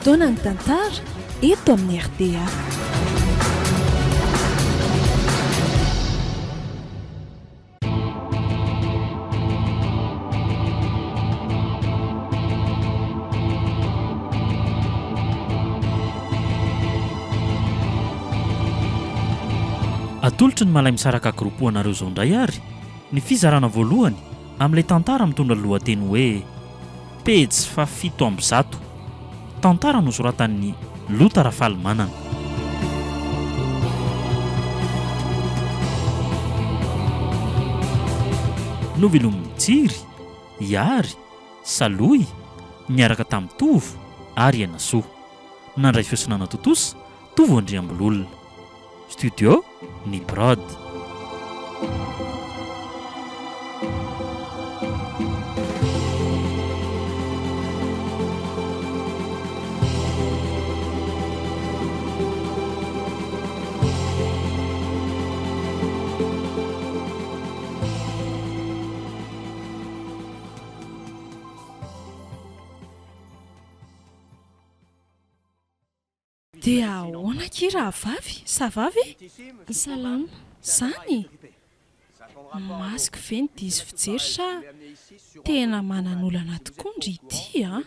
Fotoanan'ny tantara eto amin'ny rta. Atolotry ny Malaimisaraka Group ho anareo izao indray ary ny fizarana voalohany amin'ilay tantara mitondra ny lohateny hoe Pejy faha-107, tantara nosoratan'i Lota Rafalimanana. Novelomin'i Tsiry, Iary, Salohy, niaraka tamin'i Tovo ary Henasoa. Nandray feo sy nanatontosa, Tovo Andriambololona. Studio Ny Prod. Dia ahoana akia rahavavy? Ça va ve? Salama. Zany? Masque ve ny diso fijery sa tena manan'olana tokoa ndry ity a?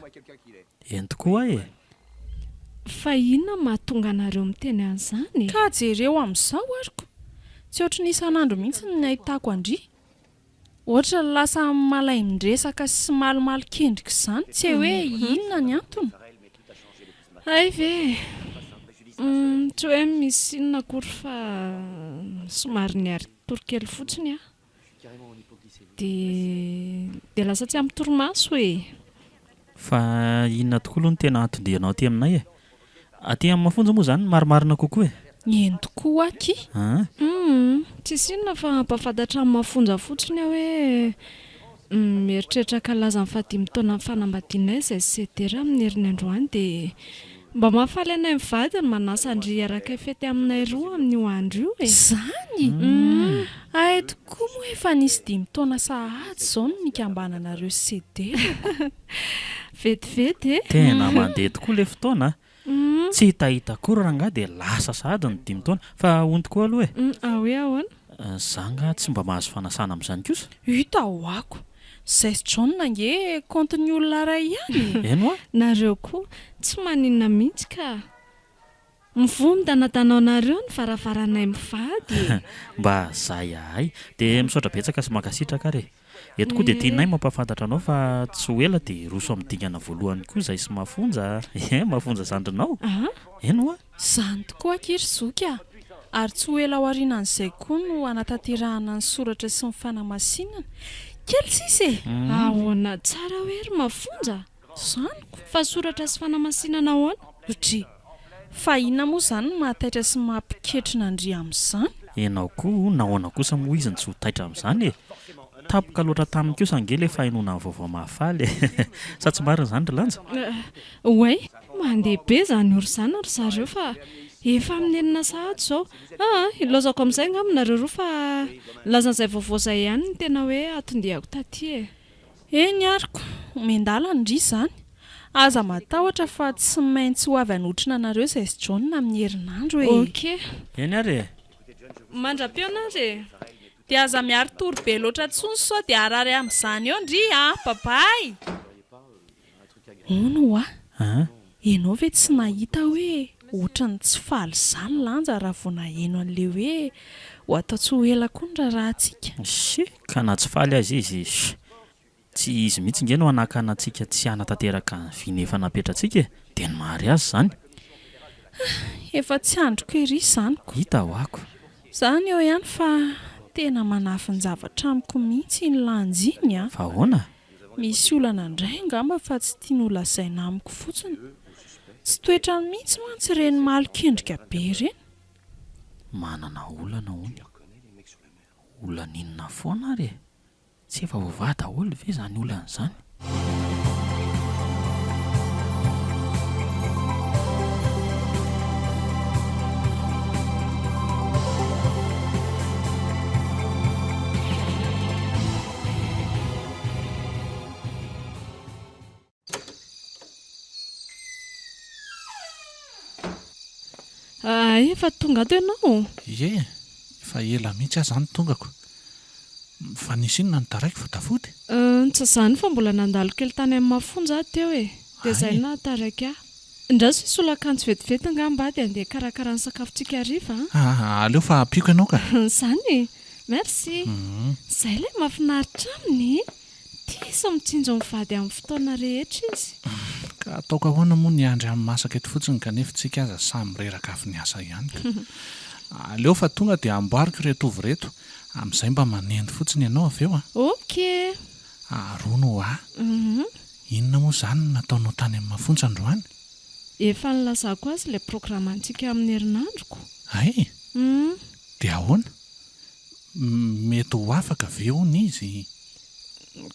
Eny tokoa e! Fa inona no mahatonga anareo miteny an'izany e? Ka jereo amin'izao ary ko! Tsy ohatry ny isan'andro mihitsy ny nahitako an-dry. Ohatra ny lasa malain-dresaka sy malomalon-kendrika izany, tsy hay hoe inona ny antony. Hay ve e! Tsy hoe misy inona akory fa somary niari-tory kely fotsiny aho. Dia dia lasa tsy ampy torimaso e! Fa inona tokoa aloha no tena anton-dianao aty aminay e? Aty amin'ny mafonja moa izany no marimarina kokoa e! Eny tokoa aky! An! Humm, tsisy inona fa hampahafantatra amin'ny mafonja fotsiny aho hoe mieritreritra hankalaza ny fahadimy taonan'ny fanambadianay izay sy Sedera amin'ny heriny androany dia mba mahafaly anay mivady ny manasa an-dry hiaraka hifety aminay roa amin'io andro io e! Izany? Hay tokoa moa efa nisy dimy taona sahady izao no nikambananareo sy Sedera ko! Vetivety e! Tena mandeha tokoa ilay fotoana a! Tsy hitahita akory rangahy dia lasa sahady ny dimy taona. Fa hono tokoa aloha e! Ah oui ahoana? Za angaha tsy mba mahazo fanasana amin'izany kosa? Hita ho'ako! Zay sy John ange kaontin'ny olona iray ihany e! Eny hoa! Nareo koa tsy maninona mihitsy ka! Mivoha midanadana anareo ny varavaranay mivady e! Mba zay ahay. Dia misaotra betsaka sy mankasitraka ary e! Eto koa dia tianay mampahafantatra anao fa tsy ho ela dia hiroso amin'ny dingana voalohany koa izahay sy Mafonja a! Ee, Mafonja zandrinao? Eny hoa! Izany tokoa akia ry zoky a! Ary tsy ho ela aorianan'izay koa no hanatanterahana ny soratra sy ny fanamasinana. Kely sisa e! Ahoana tsara hoe ry Mafonja? Izany ko! Fa soratra sy fanamasinana ahoana? Dry. Fa inona moa izany no mahataitra sy mampiketrona an-dry amin'izany? Ianao koa, nahoana kosa moa izy no tsy ho taitra amin'izany e? Tampoka loatra taminy kosa ange ilay fahenoana ny vaovao mahafaly e! Sa tsy marina izany ry Lanja? Oay! Mandeha be izany ora izany ry zareo fa efa amin'ny enina sahady izao. Aa! Ilaozako amin'izay angamba nareo roa fa nilaza an'izay vaovao izay ihany no tena hoe anton-diako taty e! Eny ary ko, omen-dalana ndry izany. Aza matahotra fa tsy maintsy ho avy hanotrona anareo izay sy John amin'ny herinandro e. Ok. Eny ary e. Mandra-pihaona ary e. Dia aza miari-tory be loatra intsony sao dia harary amin'izany eo ndry a! Babay! Hono hoa, ianao ve tsy nahita hoe ohatran'ny tsy faly izany Lanja raha vao naheno an'ilay hoe ho atao tsy ho ela koa ny raharahantsika? Shh! Ka na tsy faly aza izy, shh! Tsy izy mihitsy nge no hanakana antsika tsy hanatanteraka ny vina efa napetratsika e! Dia ny mariazy izany. Efa tsy andriko ery izany ko. Hita ho'ako. Izany eo ihany fa tena manafin-javatra amiko mihitsy iny Lanja iny a! Fa ahoana? Misy olana indray angamba fa tsy tiany ho lazaina amiko fotsiny. Tsy toetrany mihitsy mantsy ireny malok'endrika be ireny. Manana olana hono. Olana inona foana ary e? Tsy efa voavaha daholo ve izany olana izany? Hay efa tonga ato ianao? Ie, efa ela mihitsy aho izany tongako. Fa nisy inona no taraiky vao tafody? Tsy izany fa mbola nandalo kely tany amin'ny mafonja aho teo e! Dia izay no nahataraiky ahy. Ndraso hisolo akanjo vetivety angamba aho dia andeha hikarakara ny sakafontsika hariva an! Aa, aleo fa ampiako ianao ka! Izany e! Merci! Izay ilay mahafinaritra aminy e! Tia sy mitsinjo ny vady amin'ny fotoana rehetra izy. Ka ataoko ahoana moa ny hiandry amin'ny masaka eto fotsiny kanefa tsika aza samy reraka avy niasa ihany ka. Aleo fa tonga dia amboariko ireto ovy ireto, amin'izay mba manendy fotsiny ianao avy eo a. Ok. Ary hono ho'a, inona moa izany no nataonao tany amin'ny mafonja androany? Efa nilazako azy ilay programantsika amin'ny herinandroko. Hay? Dia ahoana? Mety ho afaka ve hono izy?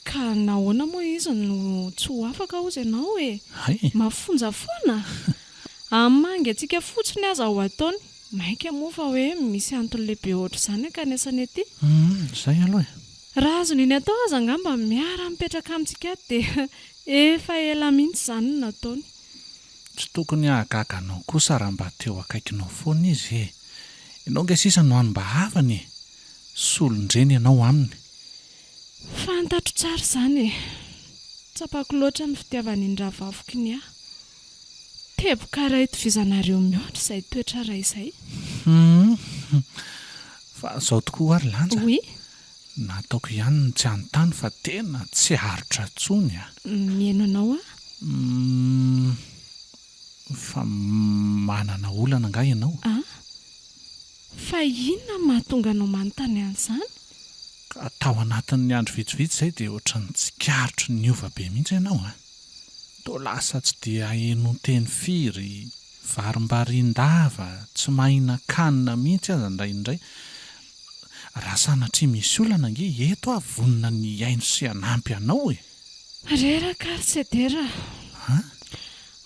Ka nahoana moa izy no tsy ho afaka hozy ianao e? Hay! Mafonja foana? Hamangy antsika fotsiny aza ho ataony, mainka moa fa hoe misy antony lehibe ohatr'izany hankanesany aty. Humm, izay aloha e! Raha azon'iny atao aza angamba miara-mipetraka amintsika ato dia efa ela mihitsy izany no nataony. Tsy tokony hahagaga anao kosa raha mba teo akaikinao foana izy e! Ianao ange sisa no hany mba havany e! Solon-dreny ianao aminy. Fantatro tsara izany e! Tsapako loatra ny fitiavan'iny rahavaviko iny ahy. Teboka iray itovizanareo mihoatra izay toetra iray izay. Hum! Fa izao tokoa ary Lanja a! Oui? Nataoko ihany ny tsy hanontany fa tena tsy aritra intsony a! Mihaino anao aho. Hum! Fa manana olana angaha ianao? An? Fa inona no mahatonga anao manontany an'izany? Ka tao anatin'ny andro vitsivitsy izay dia ohatran'ny tsikaritro niova be mihitsy ianao an! Toa lasa tsy dia ahenoan-teny firy, varimbarin-dava, tsy mahinan-kanina mihitsy aza indraindray. Raha sanatria misy olana ange eto aho vonona ny hihaino sy hanampy anao e! Reraka ary Sedera a!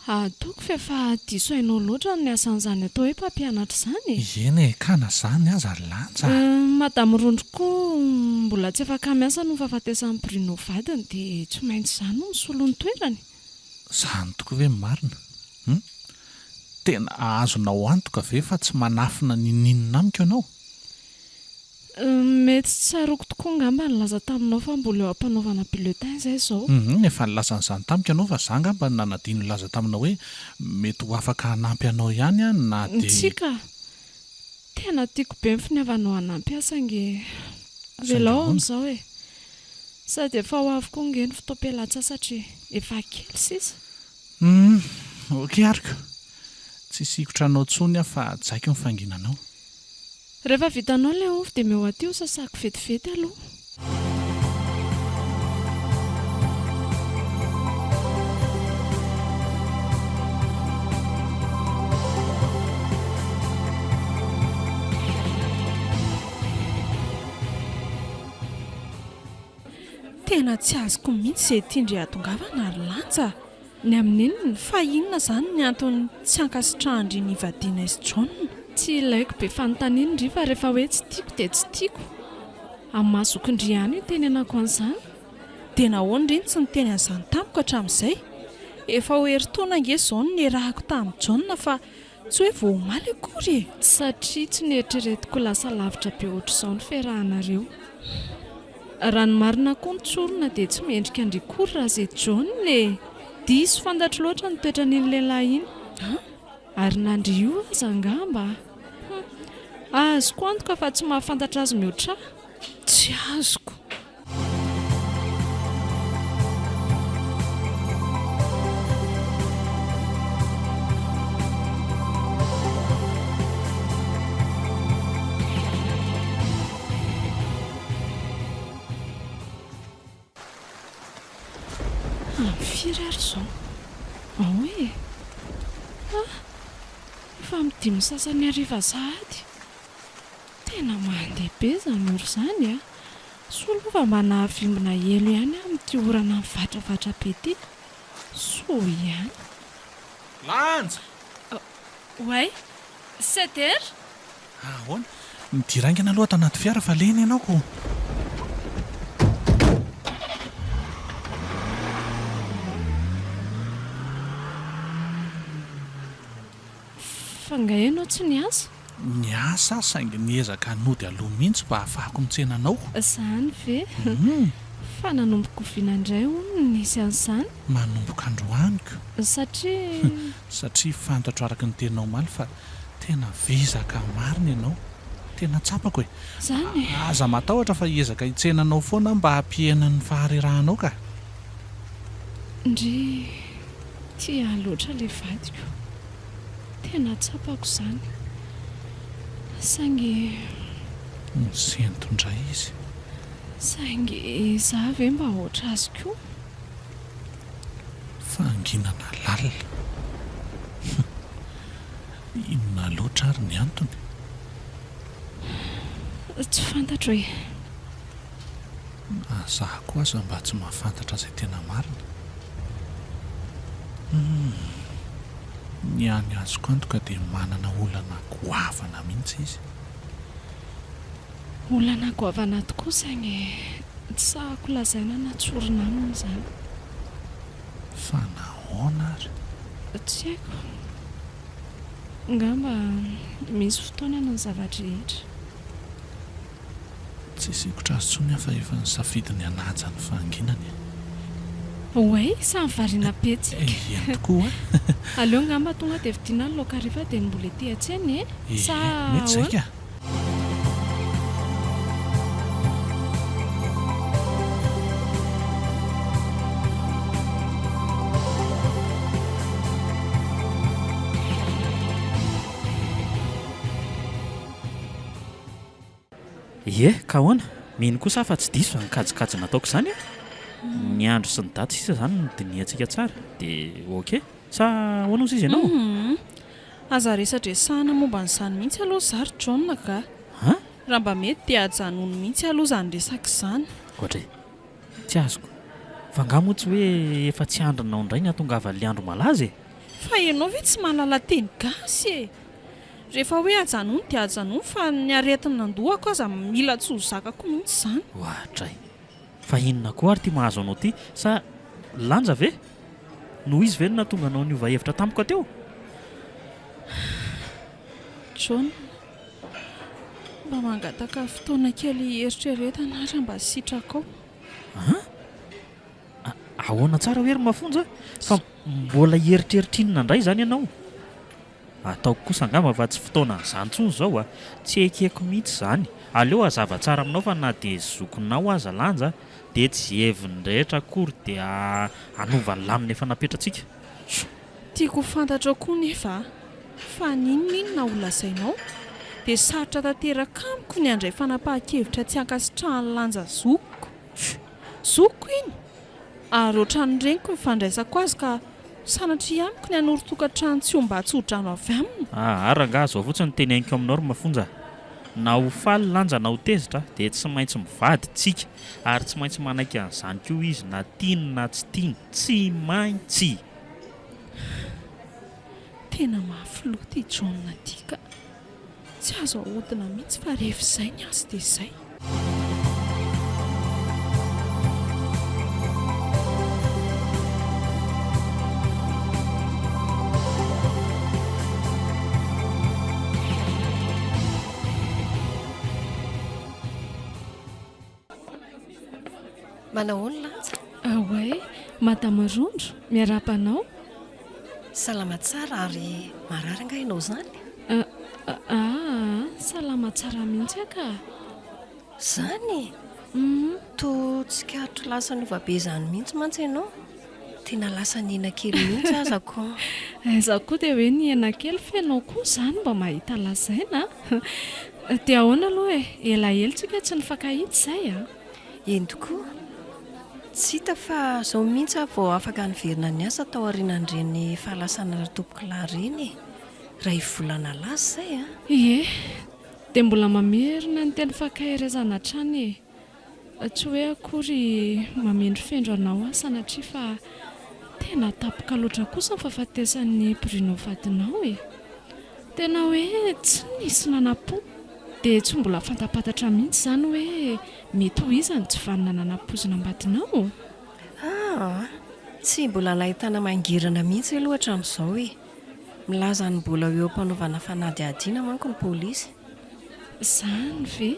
Ataoko fa efa diso hainao loatra ny asan'izany atao hoe mpampianatra izany e! Eny e, ka na zany aza ry Lanja a! Madame Rondro koa mbola tsy afaka miasa noho ny fahafatesan'i Bruno vadiny dia tsy maintsy izaho no misolo ny toerany. Izany tokoa ve ny marina? Hum? Tena azonao antoka ve fa tsy manafina ninoninona amiko ianao? Mety tsy tsaroako tokoa angamba nilaza taminao fa mbola eo am-panaovana bulletin izay izao. Hum, efa nilaza an'izany tamiko ianao fa za angamba no nanadino nilaza taminao hoe mety ho afaka hanampy anao ihany aho na dia. Tsia ka! Tena tiako be ny finiavanao hanampy ahy saingy avelao ahoana? amin'izao e! Sady efa ho avy koa ange ny fotoam-pialan-tsasatra e! Efa kely sisa. Hum, ok ary ko! Tsy hisikotra anao intsony aho fa hajaiko ny fanginanao. Rehefa vitanao ilay ovy dia meo aty ho sasako vetivety aloha. Tena tsy azoko mihitsy izay tian-dry hahatongavana ry Lanja a! Ny amin'inona? Fa inona izany ny antony tsy ankasitrahan-dry ny hivadianay sy John? Tsy ilaiko be fanontaniana ndry fa rehefa hoe tsy tiako dia tsy tiako. Amin'ny maha zokin-dry ihany io itenenako an'izany. Dia nahoana ndry no tsy niteny an'izany tamiko hatramin'izay? Efa ho herintaona ange izao no niarahako tamin'i John fa tsy hoe vao omaly akory e! Satria tsy noeritreretiko lasa lavitra be ohatr'izao ny fiarahanareo. Raha ny marina koa ny tsorina dia tsy mendrika an-dry kory raha ze John e! Diso fantatro loatra ny toetran'iny lehilahy iny. An? Ary na ndry io aza angamba. Hum. Azoko antoka fa tsy mahafantatra azy mihoatra ahy. Tsy azoko. Amin'ny firy ary izao? Ao e! Ah! Efa amin'ny dimy sasany hariva sahady. Tena mandeha be izany ora izany a! Soa aloha fa mba nahavimbina elo ihany aho amin'ity orana mivatravatra be ity. Soa ihany. Lanja! Oay! Sept heures? Ahoana? Midira haingana aloha ato anaty fiara fa lena ianao ko! Fa. Fa nga ianao tsy niasa? Niasa aho saingy niezaka nody aloha mihitsy mba hahafahako mitsena anao. Izany ve? Fa nanomboka oviana indray hono no nisy an'izany? Manomboka androany ko. Satria. Satria fantatro araka ny teninao omaly fa tena vizaka marina ianao. Tena tsapako e. Izany e. Aza matahotra fa hiezaka hitsena anao foana aho mba hampihena ny faharerahanao ka. Ndry, tia ahy loatra ilay vadiko. Tena tsapako izany. Saingy. Nisento indray izy. Saingy izaho ve mba hoatr'azy koa? Fahanginana lalina. Hum. Inona loatra ary ny antony? Tsy fantatro e. Na za koa aza mba tsy mahafantatra izay tena marina. Humm. Ny hany azoko antoka dia manana olana goavana mihitsy izy. Olana goavana tokoa saingy tsy sahako lazaina na tsorina aminy izany. Fa nahoana ary? Tsy haiko. Angamba misy fotoanany ny zava-drehetra. Tsy sikotra azy intsony aho fa efa nisafidy ny hanaja ny fahanginany e. Oay, samy variana be tsika. Eny tokoa a! Aleo angamba tonga dia vidiana ny laoka hariva dia ny mbola ety an-tsena e! Sa Ee, mety izay ahoana? ka! Ie, ka ahoana? Mino kosa aho fa tsy diso izany kajikajy nataoko izany an! Ny andro sy ny daty sisa izany no dinihantsika tsara dia ok. Sa ahoana hozy izy ianao? Humm. Aza resadresahana momba an'izany mihitsy aloha za ry John ka. An? Raha mba mety dia ajanony mihitsy aloha izany resaka izany. Ohatry. Tsy azoko. Fa angaha moa tsy hoe efa tsy andrinao indray ny hahatongavan'ilay andro malaza e? Fa ianao ve tsy mahalala teny gasy e? Rehefa hoe ajanony dia ajanony fa ny aretina an-dohako aza mila tsy ho zakako mihitsy izany. Oadray. Fa inona koa ary ity mahazo anao ity? Sa lanja ve? Noho izy ve no nahatonga anao niova hevitra tampoka teo? John, mba mangataka fotoana kely hieritreretana aho raha mba sitrakao. An? Ahoana tsara hoe ry Mafonja? Fa mbola hieritreritra inona indray izany ianao? Ataoko kosa angamba fa tsy fotoanan'izany intsony izao a! Tsy ekeko mihitsy izany. Aleo hazava tsara aminao fa na dia zokinao aza Lanja dia tsy heviny rehetra akory dia hanova ny lamina efa napetratsika. Soa! Tiako ho fantatrao koa nefa fa n'inon'inona ho lazainao dia sarotra tanteraka amiko ny handray fanapahan-kevitra tsy ankasitrahan'i Lanja zokiko. Zokiko iny! Ary ohatran'ny reniko ny fandraisako azy ka sanatria amiko ny hanorin-tokantrano tsy homba tso-drano avy aminy. Aa rangaha zao fotsiny no teneniko aminao ry mafonja a! Na ho faly lanja na ho tezitra dia tsy maintsy mivady tsika ary tsy maintsy manaiky an'izany koa izy na tiany na tsy tiany, tsy maintsy! Tena mafy loha ity John ity ka! Tsy azo ahodina mihitsy fa rehefa izay ny azy dia izay. Manahoana Lanja? Oay, Madama Rondro, miarahaba anao. Salama tsara ary marary angaha ianao izany? Aa, salama tsara mihitsy aho ka. Izany? Toa tsikaritro lasa niova be izany mihitsy mantsy ianao. Tena lasa nihena kely mihitsy aza ko. Aiza koa dia hoe nihena kely fa ianao koa izany mba mahita lazaina a! Dia ahoana aloha e? Elaela tsika tsy nifankahita izay a! Eny tokoa. Tsy hita fa izao mihitsy aho vao afaka niverina niasa tao aorianan'ireny fahalasana Ratompokolahy ireny e! Iray volana lasa izay a! Ie, dia mbola mamerina ny teny fankaherezana hatrany e! Tsy hoe akory mamendrofendro anao aho sanatria fa tena tampoka loatra kosa ny fahafatesan'i Bruno vadinao e! Tena hoe tsy nisy nanam-po dia tsy mbola fantapantatra mihitsy izany hoe mety ho iza no tsy vanona nanampoizina am-badinao? Aa! Tsy mbola nahitana mangirana mihitsy aloha hatramin'izao e! Milaza ny mbola ho eo am-panaovana fanadihadiana manko ny polisy. Izany ve?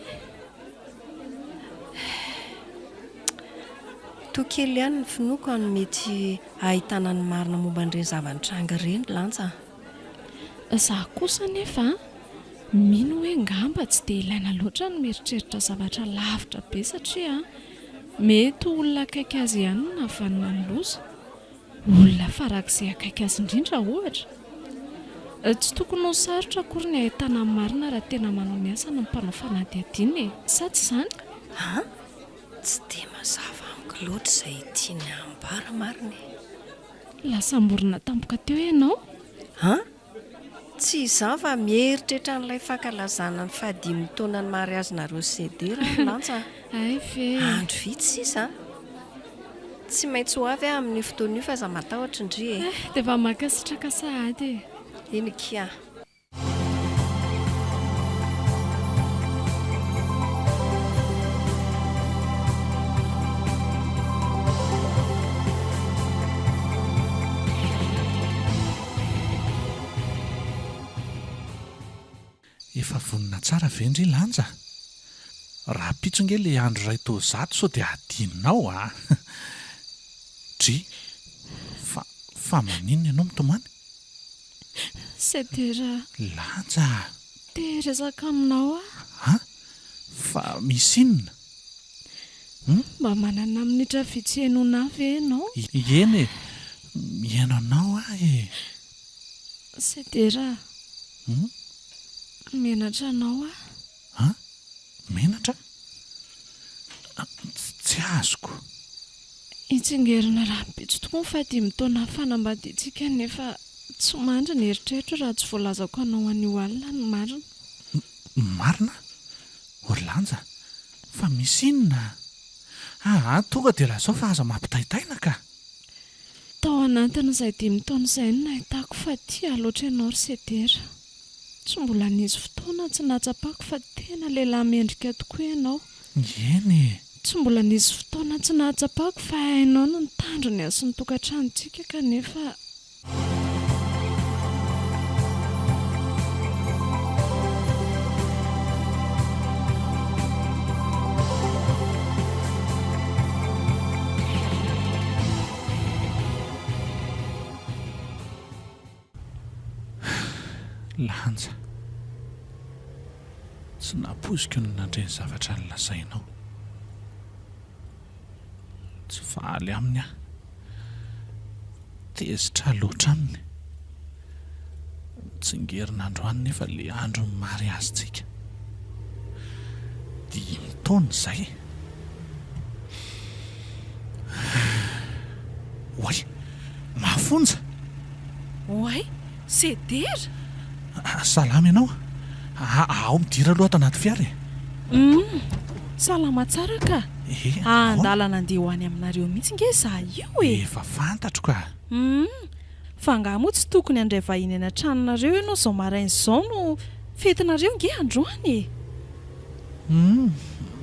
Toa kely ihany ny finoako any mety hahitana ny marina momba an'ireny zava-nitranga ireny, Lanja a. Izaho kosa anefa mino hoe ngamba tsy dia ilaina loatra ny mieritreritra zavatra lavitra be satria mety ho olona akaiky azy ihany no nahavanona ny loza. Olona farak'izay akaiky azy indrindra ohatra. Tsy tokony ho sarotra akory ny ahitana ny marina raha tena manao ny asany ny mpanao fanadihadiana e! Sa tsy izany? An! Tsy dia mazava amiko loatra izay tiany hambara marina e! Lasa amborona tampoka teo ianao? An! Tsy izaho fa mieritreritra an'ilay fankalazana ny fahadimy taonan'ny mariazinareo sy Sedera aho Lanja a! Hay ve! Andro vitsy sisa an! Tsy maintsy ho avy aho amin'io fotoana io fa aza matahotra ndry e! Eh, dia efa mankasitraka sahady e! Eny akia. Efa vonona tsara ve ndry Lanja? Rahampitso nge le andro iray toa zato sao dia adinonao a! Dry, fa fa maninona ianao mitomany? Sedera. Lanja a! Te hiresaka aminao aho. An? Fa misy inona? Hum? Mba manana minitra vitsy hihainoana ahy ve ianao? Eny e! Mihaino anao aho e! Sedera a! Hum? Menatra anao aho. An? Menatra? Tsy azoko. Hitsingerina rahampitso tokoa ny fahadimy taona fanambadiantsika nefa tsy mandry ny eritreritro raha tsy voalazako anao anio alina ny marina. Ny marina? O ry Lanja, fa misy inona? Aa, tonga dia lazao fa aza mampitaitaina ka! Tao anatin'izay dimy taona izay no nahitako fa tia loatra ianao ry Sedera. Tsy mbola nisy fotoana tsy nahatsapako fa tena lehilahy mendrika tokoa ianao. Eny e! Tsy mbola nisy fotoana tsy nahatsapako fa hainao ny nitandro ny hasin'ny tokantranontsika kanefa. Lanja. Tsy nampoiziko ny nandre ny zavatra nolazainao. Tsy faly aminy aho. Tezitra loatra aminy. Mitsingerina androany nefa ilay andron'ny mariazintsika. Dimy taona izay. Oay! Mafonja! Oay! Sedera! Salama ianao? Ao midira aloha ato anaty fiara e! Humm! Salama tsara ka! Eh, ahoana? Andalana andeha ho any aminareo mihitsy nge za io e! Efa fantatro ka! Humm! Fa angaha moa tsy tokony handray vahiny any an-tranonareo ianao izao maraina izao no fetinareo nge androany e! Humm!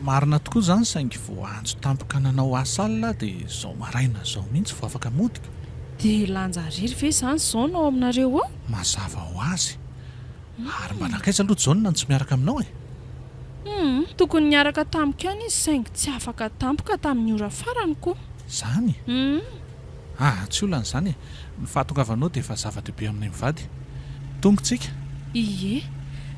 Marina tokoa izany saingy voaantso tampoka nanao asa alina aho dia izao maraina izao mihitsy vao afaka mody ka! Dia lanja irery ve izany izao no ao aminareo ao? Mazava ho azy! Ary mba nankaiza aloha Jaona no tsy miaraka aminao e? Humm! Tokony niaraka tamiko ihany izy saingy tsy afaka tampoka tamin'ny ora farany koa. Izany? Humm! Ah, tsy olana izany e! Ny fahatongavanao dia efa zava-dehibe aminay mivady. Tonga tsika? Ie.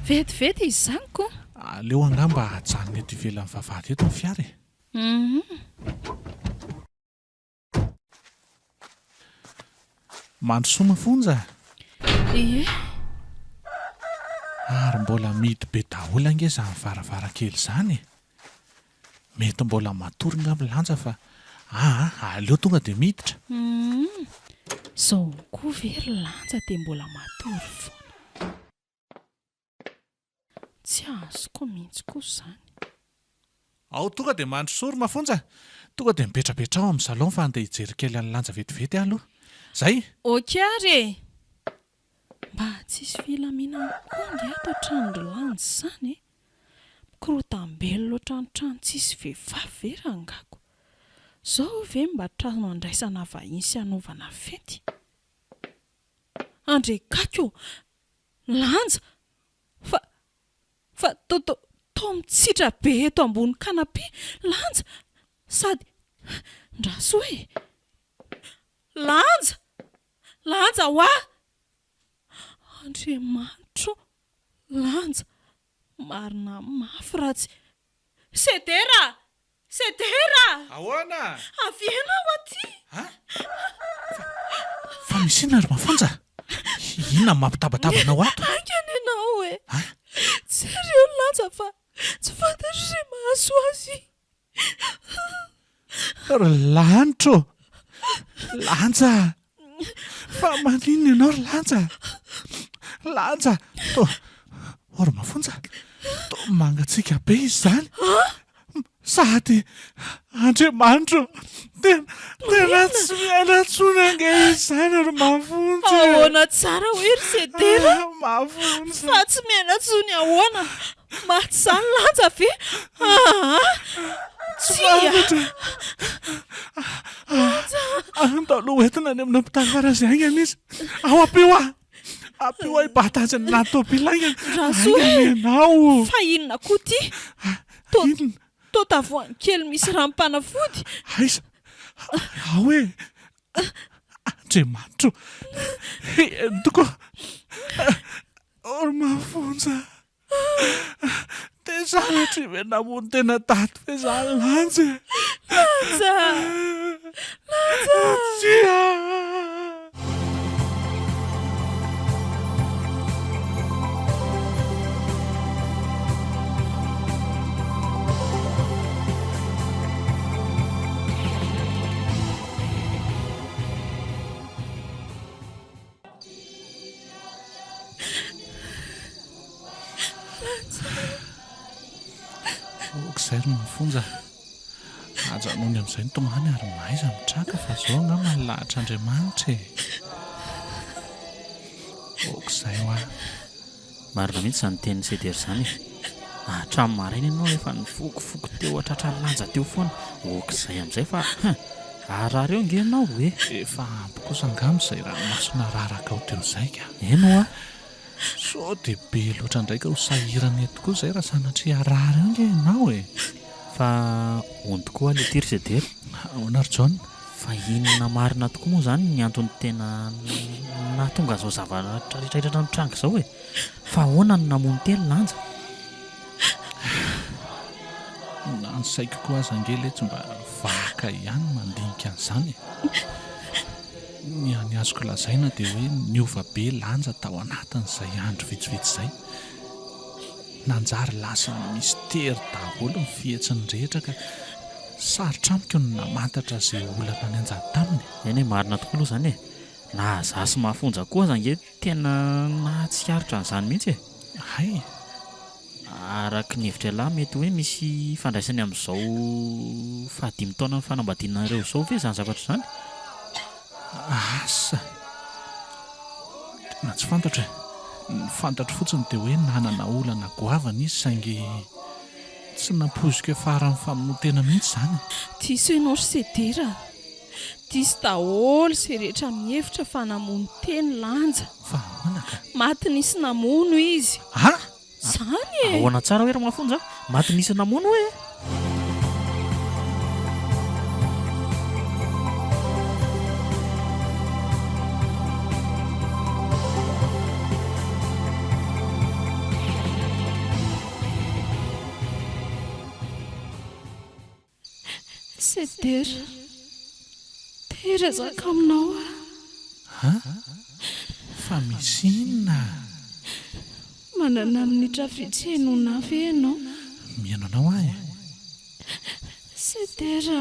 Vetivety izy izany ko! Aleo angamba ajanona eto ivelan'ny vavahady eto ny fiara e! Humm. Mandrosoa mafonja a! Ie. Ary mbola mihidy be daholo ange izany varavarankely izany e! Mety mbola matory ngamba Lanja fa aa aleo tonga dia miditra. Humm. Zao koa ve ry Lanja dia mbola matory foana. Tsy azoko mihitsy koa izany. Ao tonga dia mandrosoa ry Mafonja. Tonga dia mipetrapetraha ao amin'ny salon fa andeha hijery kely an'i Lanja vetivety aho aloha. Zay! Ok ary e! Mba tsisy filaminana koa ange ato an-tranon-dry Lanja izany e! Mikorotam-belona ohatran'ny trano tsisy vehivavy ve rangako? Zao ve mba trano andraisana vahiny sy anaovana fety? Andriakaky ô! Lanja! Fa, fa to, to, toa mitsitra be eto ambony canapé Lanja! Sady, ndraso e! Lanja! Lanja hoa! Andriamanitro ô! Lanja! Marina mafy raha tsy. Sedera! Sedera! Ahoana? Avia ianao aty! An? Fa, fa misy inona ry Mafonja? Inona no mampitabataba anao ato? Haingana ianao e! An? Jereo Lanja fa tsy fantatro izay mahazo azy. Ry lanitra ô! Lanja! Fa maninona ianao ry Lanja? Lanja! Toa, ô ry Mafonja, toa mangatsiaka be izy izany. Sady Andriamanitra ô, tena, tena tsy miaina intsony ange izy izany ry Mafonja e! Ahoana tsara hoe ry Sedera? Mafonja! Fa tsy miaina intsony ahoana? Maty izany Lanja ve? Aa! Tsia! Lanja! Andao aloha hoentina any amin'ny hopitaly faran'izay haingana izy. Ao ampio aho! Ampio aho hibata azy any anaty tôbily haingana. Rasoa Haingana e! ianao! Fa inona koa ity? Toa Inona? toa tavoahangy kely misy ranom-panafody. Aiza? Ao e! Andriamanitro! Eny tokoa! Ry mafonja! Dia sanatria ve namono tena tato ve izany Lanja e? Lanja! Lanja! Tsia! Ok izay ry mafonja a. Ajanony amin'izay ny tomany ary mahaiza mitraka fa izao angamba ny lahatr'Andriamanitra e. Ok izay hoa. Marina mihitsy izany tenin'i Ceder izany e. Hatramin'ny maraina ianao efa nifokofoko teo an-tratran'i Lanja teo foana. Ok izay amin'izay fa hein! Harary eo ange ianao e! Efa ampy kosa angamba izay ranomaso nararakao teo izay ka. Eny hoa. Sao dia be loatra indray ka ho sahirana eto koa izay raha sanatria harary eo ange ianao e! Fa hono tokoa hoa leity ry Ceder? Ahoana ry Jaona? Fa inona marina tokoa moa izany ny antony tena nahatonga an'izao zavatra rehetra rehetra nitranga izao e? Fa ahoana no namono tena Lanja? Na ny saiko koa aza ange letsy mba vaka ihany mandinika an'izany e! Ny hany azoko lazaina dia hoe niova be Lanja tao anatin'izay andro vitsivitsy izay. Nanjary lasa mistery daholo ny fihetsiny rehetra ka sarotra amiko ny namantatra izay olana nianjady taminy. Eny e, marina tokoa aloha izany e! Na za sy Mafonja koa aza ange tena nahatsikaritra an'izany mihitsy e! Hay! Araka ny hevitr'ialahy mety hoe misy ifandraisany amin'izao fahadimy taonan'ny fanambadianareo izao ve izany zavatra izany? Asa! Tena tsy fantatro e! Ny fantatro fotsiny dia hoe nanana olana goavana izy saingy tsy nampoiziko hiafara amin'ny famonoan-tena mihitsy izany e! Diso ianao ry Sedera a! Diso daholo izay rehetra mihevitra fa namono tena i Lanja. Fa ahoana ka? Maty nisy namono izy. An! Zany e! Ahoana tsara hoe ry Mafonja? Maty nisy namono hoe? Sedera, te hiresaka aminao aho. An? Fa misy inona? Manana minitra vitsy hihainoana ahy ve ianao? Mihaino anao aho e. Sedera,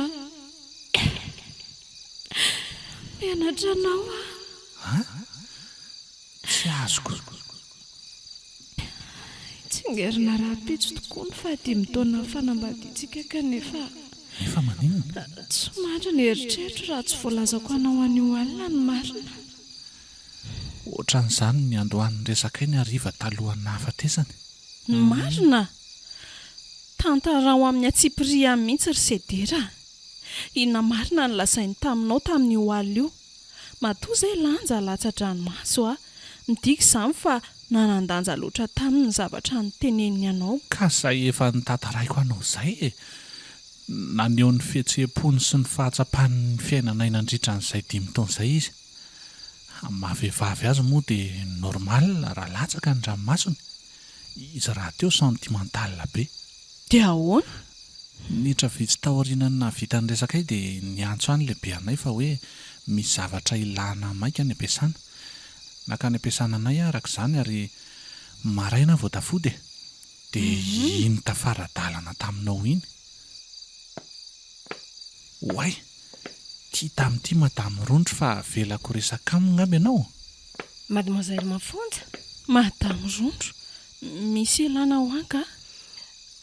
mianatra anao aho. An? Tsy azoko. Tsingerina rahampitso tokoa ny fahadimy taonan'ny fanambadiantsika kanefa. Nefa maninona? Tsy mandry ny eritreritro raha tsy voalazako anao anio alina ny marina. Ohatran'izany ny niandohan'ny resakay ny hariva talohan'ny nahafatesany. Ny marina? Tantarao amin'ny antsipiriany mihitsy ry Sedera a! Inona marina no lazainy taminao tamin'io alina io? Matoa izay lanja latsa-dranomaso a! Midika izany fa nanan-danja loatra taminy ny zavatra noteneniny anao. Ka izay efa notantaraiko anao izay e! Naneho ny fihetseham-pony sy ny fahatsapany ny fiainanay nandritra an'izay dimy taona izay izy. Amin'ny maha vehivavy azy moa dia normal raha latsaka ny ranomasony. Izy rahateo sentimental be. Dia ahoana? Minitra vitsy taorianan'ny nahavita ny resakay dia niantso ahy ny lehibeanay fa hoe misy zavatra ilana maika any am-piasana. Nankany am-piasana anay aho araka izany ary maraina aho vao tafody e! Dia iny tafara-dalana taminao iny. Oay! Tia tamin'ity Madame Rondro fa avelako resaka aminy ngamba ianao? Mademoiselle Mafonja? Madame Rondro, misy ilana ho ahy nga?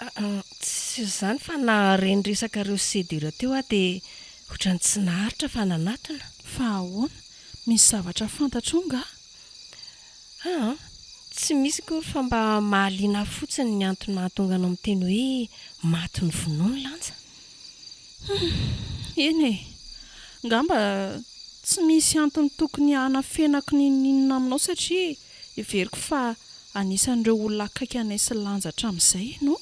Aa, tsy izany fa nahare ny resakareo sy Sedera teo aho dia ohatran'ny tsy naharitra fa nanatona. Fa ahoana? Misy zavatra fantatrao nga? Aa, tsy misy akory fa mba mahaliana ahy fotsiny ny antony mahatonga anao miteny hoe maty novonoiny Lanja. Hum, eny e! Ngamba tsy misy antony tokony hanafenako n'inon'inona aminao satria heveriko fa anisan'ireo olona akaiky anay sy Lanja hatramin'izay ianao.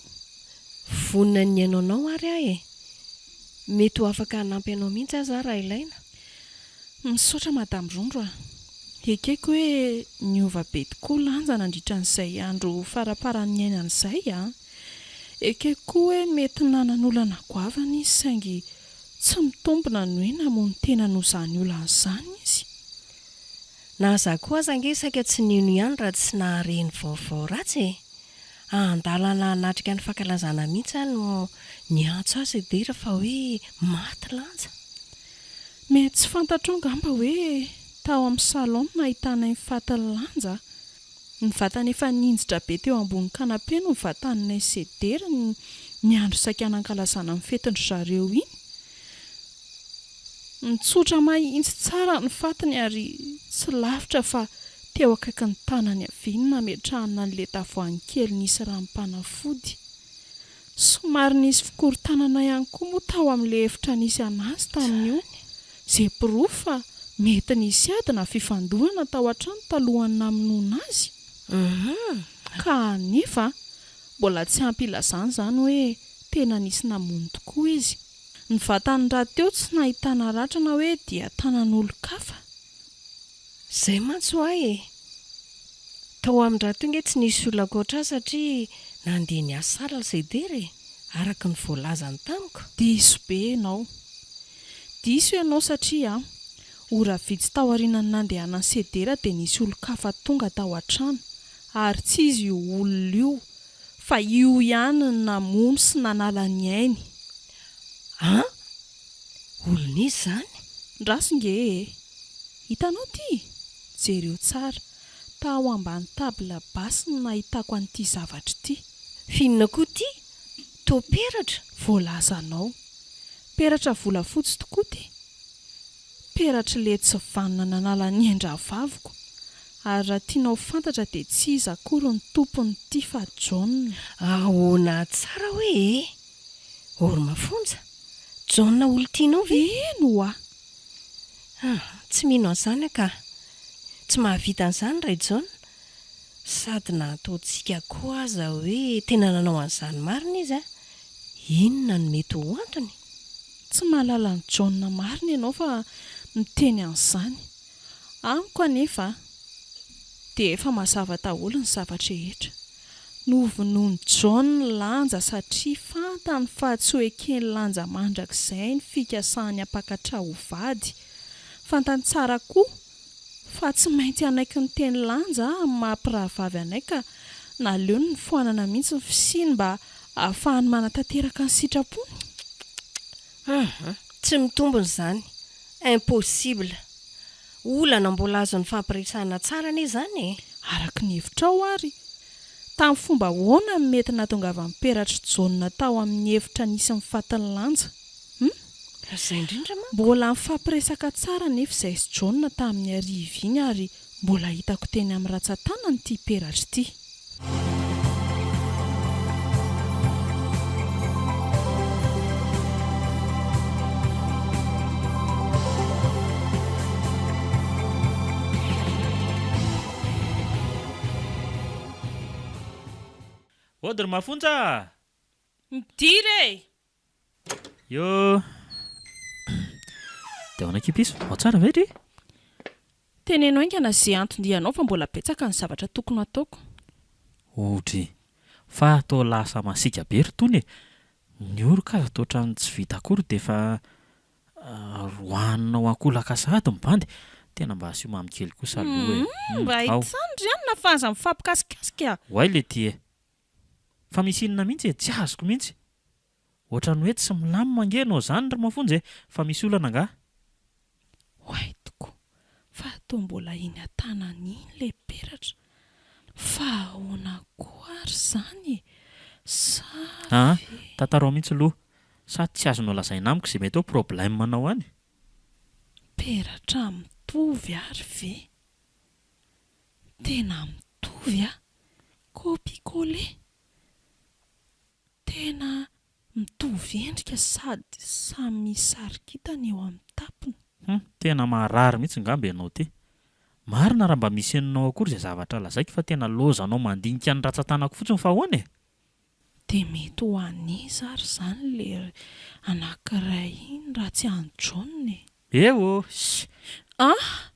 Vonona ny hihaino anao ary aho e! Mety ho afaka hanampy anao mihitsy aza aho raha ilaina. Misaotra Madame Rondro a! Ekeko hoe niova be tokoa Lanja nandritra an'izay andro faraparany niainany izay a! Ekeko koa hoe mety nanan'olana goavana izy saingy tsy mitombina ny hoe namono tena noho izany olana izany izy. Na za koa aza ange saika tsy nino ihany raha tsy nahare ny vaovao ratsy e! Andalana hanatrika ny fankalazana mihitsy aho no niantso azy Edera fa hoe maty Lanja. Mety tsy fantatrao angamba hoe tao amin'ny salon no nahitanay ny fatin'i Lanja. Ny vatany efa nihinjitra be teo ambony canapé no novantaninay sedera ny andro saika nankalazana ny fetin-dry zareo iny. Nitsotra mahitsy tsara ny fatiny ary tsy lavitra fa teo akaikin'ny tanany havia no nametrahana an'ilay tavoahangy kely nisy ranom-panafody. Somary nisy fikorontanana ihany koa moa tao amin'ilay efitra nisy an'azy tamin'io, izay porofo fa mety nisy ady na fifandonana tao an-trano talohan'ny namonoana azy. Ka anefa, mbola tsy ampy ilazana izany hoe tena nisy namono tokoa izy. Ny vatany rahateo tsy nahitana ratra na hoe dian-tanan'olon-kafa. Izay mantsy hoa e! Tao amin-dRatoa nge tsy nisy olona ankoatra ahy satria nandeha niasa alina Sedera e! araka ny voalazany tamiko. Diso be ianao. Diso ianao satria ora vitsy taorianan'ny nandehanan'i Sedera dia nisy olon-kafa tonga tao an-trano ary tsy izy io olona io fa io ihany no namono sy nanala ny ainy. An! Olona iza izany? Ndraso nge e! Hitanao ity? Jereo tsara. Tao ambany table basse no nahitako an'ity zavatra ity. F'inona koa ity? Toa peratra? Voalazanao. Peratra volafotsy tokoa ity. Peratr'ilay tsy vanona nanala ny ain-drahavaviko. Ary raha tianao ho fantatra dia tsy iza akory ny tompon'ity fa Jaona. Ahoana tsara hoe e? Or mafonja? Jaona olon-tianao ve? Eny ho'a. Ah, tsy mino an'izany aho ka. Tsy mahavita an'izany Rajaona. Sady na ataontsika koa aza hoe tena nanao an'izany marina izy an, inona no mety ho antony? Tsy mahalala an'i Jaona marina ianao fa miteny an'izany. Amiko anefa dia efa mazava daholo ny zava-drehetra. Novonoin'i John Lanja satria fantany fa tsy ho eken'i Lanja mandrakizay ny fikasany hampakatra ho vady. Fantany tsara koa fa tsy maintsy hanaiky ny teny Lanja amin'ny maha mpirahavavy anay ka naleony nofoanana mihitsy ny fisiany mba hahafahany manatanteraka ny sitrapony. Hum, tsy mitombina izany. Impossible. Olana mbola azo nifampiresahana tsara anie izany e! Araka ny hevitrao àry, tamin'ny fomba ahoana no mety nahatongavan'i Peratr'i Jaona tao amin'ny efitra nisy ny fatin'i Lanja? Hum? Izay indrindra manko. Mbola nifampiresaka tsara anefa izahay sy Jaona tamin'ny hariva iny ary mbola hitako teny amin'ny rantsan-tanany ity peratra ity. Ody ry Mafonja a! Midira e! Yo! Dia ahoana akia piso? Ao tsara ve ry? Teneno haingana ze anton-dianao fa mbola betsaka ny zavatra tokony hataoko. Odry! Fa toa lasa masiaka be ry tony e! Ny oroka aza toa ohatran'ny tsy vita akory dia efa roahinao ankolaka sahady ny bandy! Tena mba asio mamy kely kosa aloha e! Humm! Mba Ao! izany ry anona fa aza mifampikasikasika! Oay letia e! Fa misy inona mihitsy e? Tsy azoko mihitsy! Ohatran'ny hoe tsy milamina ange ianao izany ry Mafonja e! Fa misy olana angaha? Oay tokoa fa toa mbola iny an-tanana iny ilay peratra. Fa ahoana koa ary izany e? Sa Aa, ve. tantarao mihitsy aloha. Sa tsy azonao lazaina amiko izay mety hoe problème-nao any? Peratra mitovy ary ve? Tena mitovy a! Copie-coller! Tena mitovy endrika sady samy misy sary kintana eo amin'ny tampony. Hum, tena marary mihitsy ngamba ianao ity. Marina raha mba misy henonao akory izay zavatra lazaiko fa tena lozanao mandinika ny ratsan-tanako fotsiny fa ahoana e? Dia mety ho an'iza ary izany le anankiray iny raha tsy an'i John e? Eo! Ssy! Ah!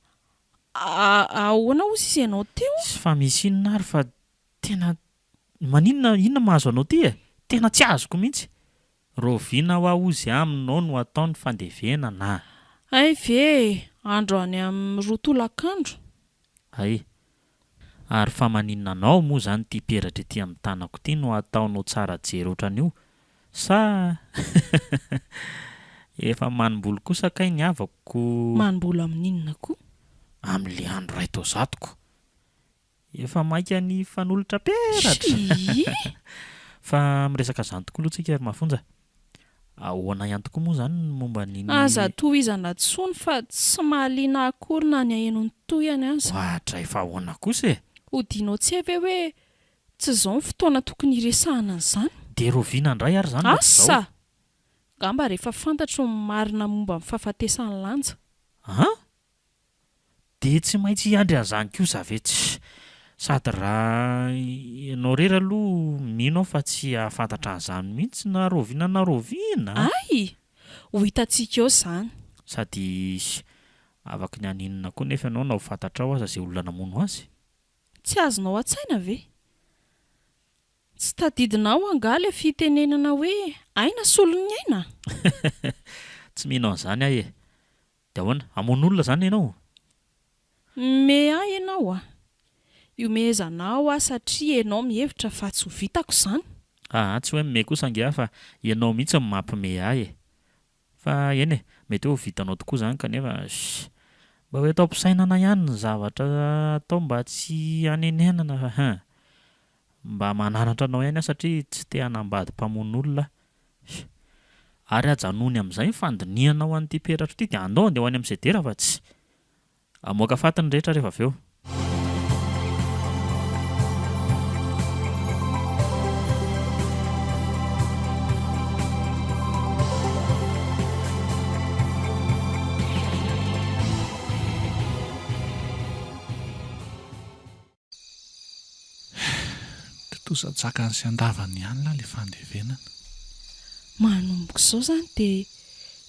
Ahoana hozy izy ianao teo? Ssy fa misy inona ary fa tena Maninona, inona mahazo anao ty e? Tena tsy azoko mihitsy. Rahoviana hoa ozy aminao no atao ny fandevenana a? Hay ve e! Andro any amin'ny roa tolakandro. Hay. Ary fa maninona anao moa izany ity peratra ity amin'ny tanako ity no ataonao tsara jery ohatran'io? Sa efa manimbolo kosa kay ny havako ko. Manimbolo amin'inona koa? Amin'le andro iray taozatoko. Efa maika ny hifanolotra peratra! Shii! Fa miresaka izany tokoa aloha tsika ry Mafonja. Ahoana ihany tokoa moa izany ny momba an'iny. Aza tohizana tsony fa tsy mahaliana ahy akory na ny haheno ny tohiny aza. Oadray fa ahoana kosa e! Hodianao tsy hay ve hoe tsy izao ny fotoana tokony hiresahana an'izany? Dia rahoviana indray ary izany raha tsy izao? Asa! Angamba rehefa fantatro ny marina momba ny fahafatesan'i Lanja. An? Dia tsy maintsy hiandry an'izany kosa ve? Tsia. Sady raha ianao irery aloha mino aho fa tsy hahafantatra an'izany mihitsy na rahoviana na rahoviana a! Hay! Ho hitantsika eo izany. Sady afaky ny haninona koa nefa ianao na ho fantatrao aza izay olona namono azy? Tsy azonao an-tsaina ve? Tsy tadidinao angaha ilay fitenenana hoe aina solon'ny aina? Tsy mino an'izany aho e! Dia ahoana? Hamono olona izany ianao? Mihomehy ahy ianao a! Ihomehezanao aho satria ianao mihevitra fa tsy ho vitako izany. Aa, tsy hoe mihomehy kosa ange aho fa ianao mihitsy no mampihomehy ahy e! Fa eny e, mety hoe ho vitanao tokoa izany kanefa sh! Mba ho eto am-pisainana ihany ny zavatra atao mba tsy hanenenana fa hein! Mba mananatra anao ihany aho satria tsy te hanambady mpamono olona aho. Ary ajanony amin'izay ny fandinihanao an'ity peratra ity dia andao andeha ho any amin'ny sedera fa tsy hamoaka faty ny rehetra rehefa avy eo. Tontosa an-tsakany sy an-davany ihany lahy ilay fandevenana. Manomboka izao izany dia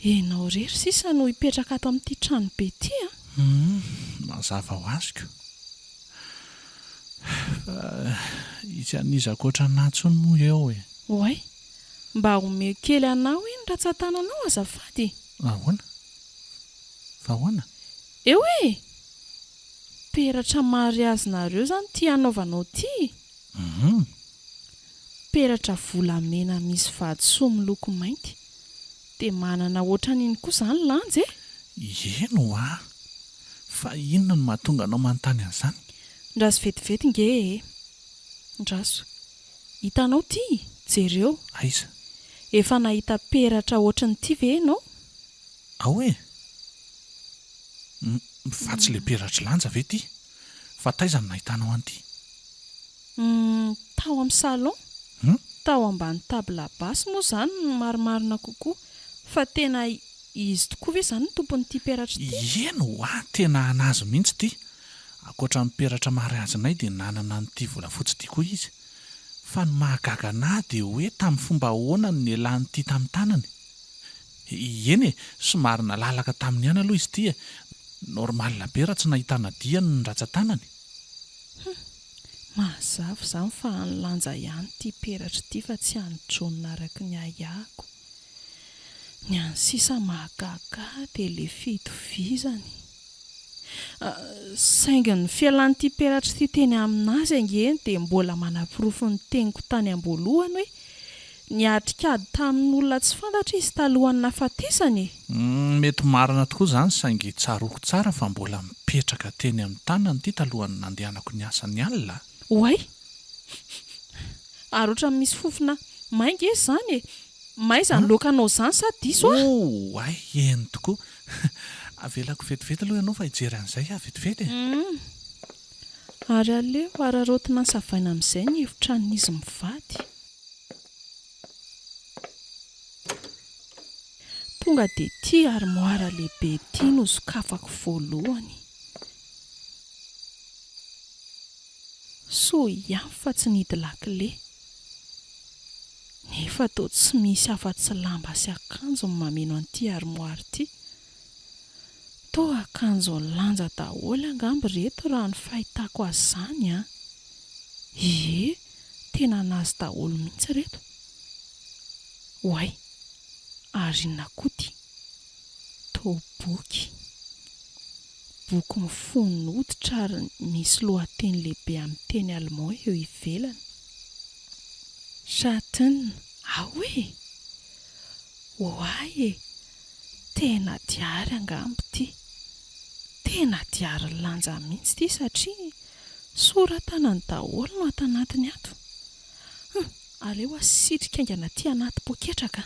ianao irery sisa no hipetraka ato amin'ity tranobe ity an! Hum, mazava ho azy ko. Fa hisy an'iza ankoatra anà intsony moa eo e? Oay, mba omeo kely anà hoe ny ratsan-tananao azafady e! Ahoana? Fa ahoana? Eo e! Peratra mariazinareo zany ty hanaovanao ty? Hum. Peratra volamena misy vatosoa miloko mainty. Dia manana ohatran'iny koa zany Lanja e? Eny hoa! Fa inona no mahatonga anao manontany an'izany? Ndraso vetivety nge e! Ndraso. Hitanao ty? Jereo. Aiza? Efa nahita peratra ohatran'ity ve ianao? Ao e! Fa tsy le peratr'i Lanja ve ity? Fa taiza no nahitanao an'ity? Humm, tao amin'ny salon. Humm? Tao ambany table basse moa izany no marimarina kokoa. Fa tena izy tokoa ve izany no tompon'ity peratra ity? Eny ho'a, tena an'azy mihitsy ity. Ankoatra ny peratra mariazinay dia nanana an'ity volafotsy ity koa izy. Fa ny mahagaga anah dia hoe tamin'ny fomba ahoana no nialan'ity tamin'ny tanany? Eny e, somary nalalaka taminy ihany aloha izy ity e, normal be raha tsy nahitana diany ny ratsan-tanany. Hum, mazava izany fa an'i Lanja ihany ity peratra ity fa tsy an'i Jaona araka ny ahiahiko. Ny an'ny sisa mahagaga ahy dia ilay fitovizany. Saingy ny fialan'ity peratra ity teny aminazy ange dia mbola manaporofo ny teniko tany am-boalohany hoe niatrika ady tamin'olona tsy fantatra izy talohan'ny nahafatesany e! Mety marina tokoa izany saingy tsaroako tsara fa mbola mipetraka teny amin'ny tanany ity talohan'ny nandehanako niasa ny alina a! Oay! Ary ohatran'ny misy fofona may nge izany e! May izany loakanao izany sa diso aho? Oay! Eny tokoa! Avelako vetivety aloha ianao fa hijery an'izay aho vetivety e! Humm! Ary aleo araraotina savaina amin'izay ny efitranon'izy mivady. Tonga dia ity armoire lehibe ity no sokafako voalohany. Soa ihany fa tsy nihidy lakile. Nefa toa tsy misy afa-tsy lamba sy akanjo no mameno an'ity armoire ity. Toa akanjo lanja daholo angamba ireto raha ny fahitako azy izany an! Ie, tena an'azy daholo mihitsy ireto. Oay, ary inona koa ity? Toa boky. Boky mifono hoditra ary misy lohateny lehibe amin'ny teny allemand eo ivelany. Schatten, ao e! Oay e! Tena diary angamba ity. Tena diary lanja mihitsy ity satria soratanany daholo no ato anatiny ato. Hum, aleo asitrika haingana aty anaty poketra ka.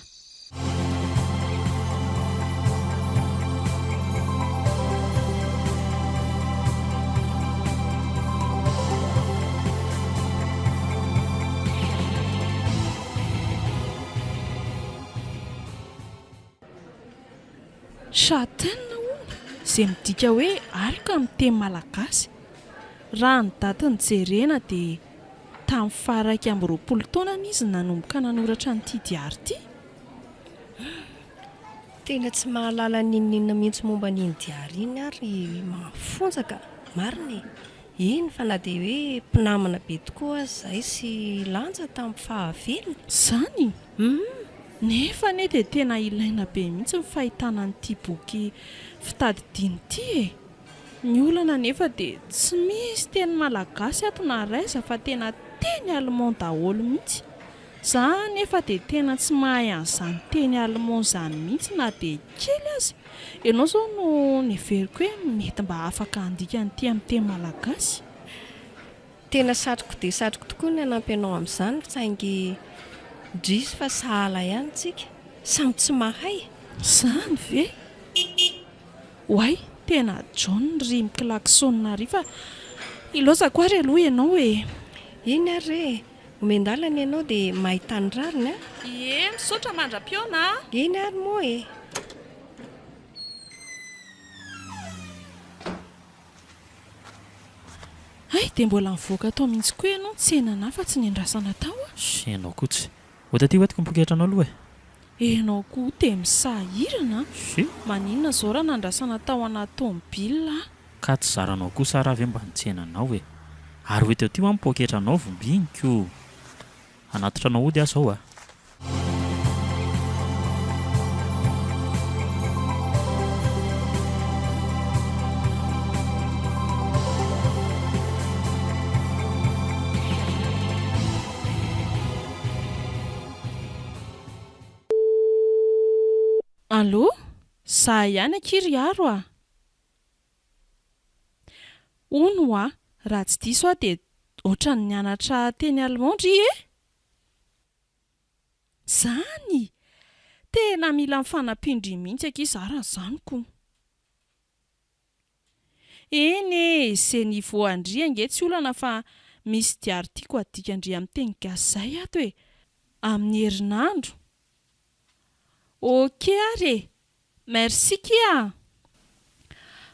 Chatten hono, izay midika hoe aloka amin'ny teny malagasy. Raha ny daty nojerena dia tamin'ny faha-21 taonany izy no nanomboka nanoratra an'ity diary ity. Tena tsy mahalala n'inon'inona mihitsy momba an'iny diary iny aho ry mafonja ka! Marina e! Eny fa na dia hoe mpinamana be tokoa aza izahay sy Lanja tamin'ny fahavelony. Izany? Hum! Nefa anie dia tena ilaina be mihitsy ny fahitana an'ity boky fitadidiana ity e! Ny olana anefa dia tsy misy teny malagasy ato na raiza fa tena teny allemand daholo mihitsy. Za anefa dia tena tsy mahay an'izany teny allemand izany mihitsy na dia kely aza. Ianao izao no neveriko hoe mety mba afaka handika an'ity amin'ny teny malagasy. Tena satriko dia satriko tokoa ny hanampy anao amin'izany saingy indrisy fa sahala ihany tsika, samy tsy mahay. Izany ve? Oay, tena John ry mi-klaxonne ry fa ilaozako ary aloha ianao e! Iny ary re e! Omen-dalana ianao dia mahita ny rariny a! Ie, misaotra mandra-pihaona a! Eny ary moa e! Hay, dia mbola nivoaka tao mihitsy koa ianao nitsena anà fa tsy nendrasana tao a! Ianao koa tsy. Ho taty ho entiko ny poketranao aloha e! Enao koa dia misahirana an! Shi! Maninona zao raha nandrasana tao anaty tomobile aho? Ka tsy zaranao kosa ra ve mba nitsena anao e! Ary ho eto aty hoa ny poketranao vombiniko! Hanatitra anao hody aho zao a! Allô, za ihany akia ry Aro a! Hono hoa, raha tsy diso aho dia ohatran'ny nianatra teny allemand ndry e? Zany! Tena mila ny fanampian-dry mihitsy akia za raha zany ko! Eny e, ze niveau an-dry ange tsy olana fa misy diary tiako adikan-dry amin'ny teny gasy zay ato e! Amin'ny herinandro. Ok ary e! Merci kia a!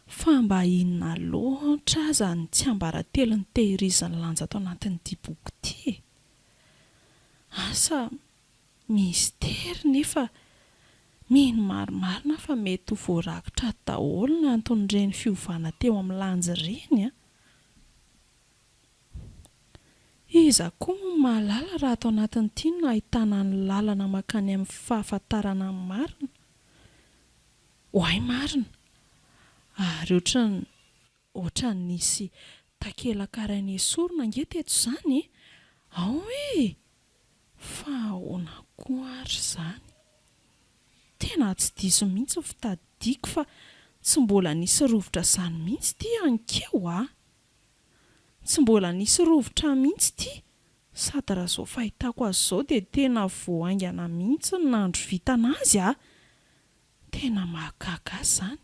Fa mba inona loatra aza ny tsiambaratelo notehirizin'i Lanja ato anatin'ity boky ity e? Asa mistery nefa mino marimarina aho fa mety ho voarakitra ato daholo ny anton'ireny fiovana teo amin'ny lanja ireny an! Iza koa moa no mahalala raha ato anatin'ity no ahitana ny lalana mankany amin'ny fahafantarana ny marina? Oay marina! Ary ohatran'ny ohatran'ny nisy takelaka iray nesorina ange teto izany e! Ao e! Fa ahoana koa ary izany? Tena tsy diso mihitsy ny fitadidiako fa tsy mbola nisy rovitra izany mihitsy ity anikeo a! Tsy mbola nisy rovitra mihitsy ity, sady raha izao fahitako azy izao dia tena vao haingana mihitsy ny nandrovitana azy a! Tena mahagaga ahy izany.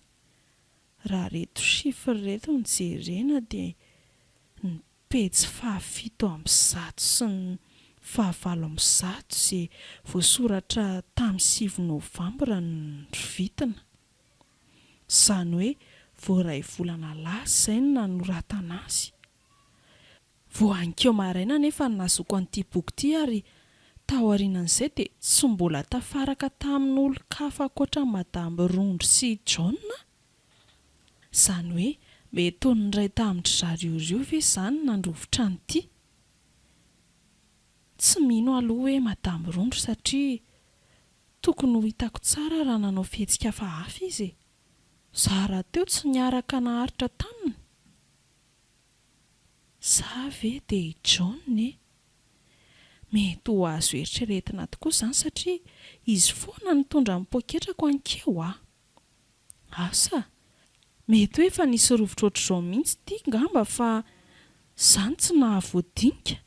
Raha ireto chiffres ireto no jerena dia ny pejy faha-107 sy ny faha-108 izay voasoratra tamin'ny sivy novambra no norovitina. Izany hoe vao iray volana lasa izay no nanoratana azy. Vao hanikeo maraina anefa no nahazoako an'ity boky ity ary taorianan'izay dia tsy mbola tafaraka tamin'olon-kafa ankoatra an'i Madame Rondro sy i John aho. Izany hoe mety ho ny iray tamin-dry zareo ireo ve izany no nandrovitra an'ity? Tsy mino aloha hoe Madame Rondro satria Tokony ho hitako tsara raha nanao fihetsika hafahafa izy e! Za rahateo tsy niaraka naharitra taminy. Za ve dia i John e? Mety ho azo eritreretina tokoa izany satria izy foana no nitondra ny poketrako ankeo a! Asa? Mety hoe efa nisy rovitra ohatr'izao mihitsy ity ngamba fa za no tsy nahavoadinika.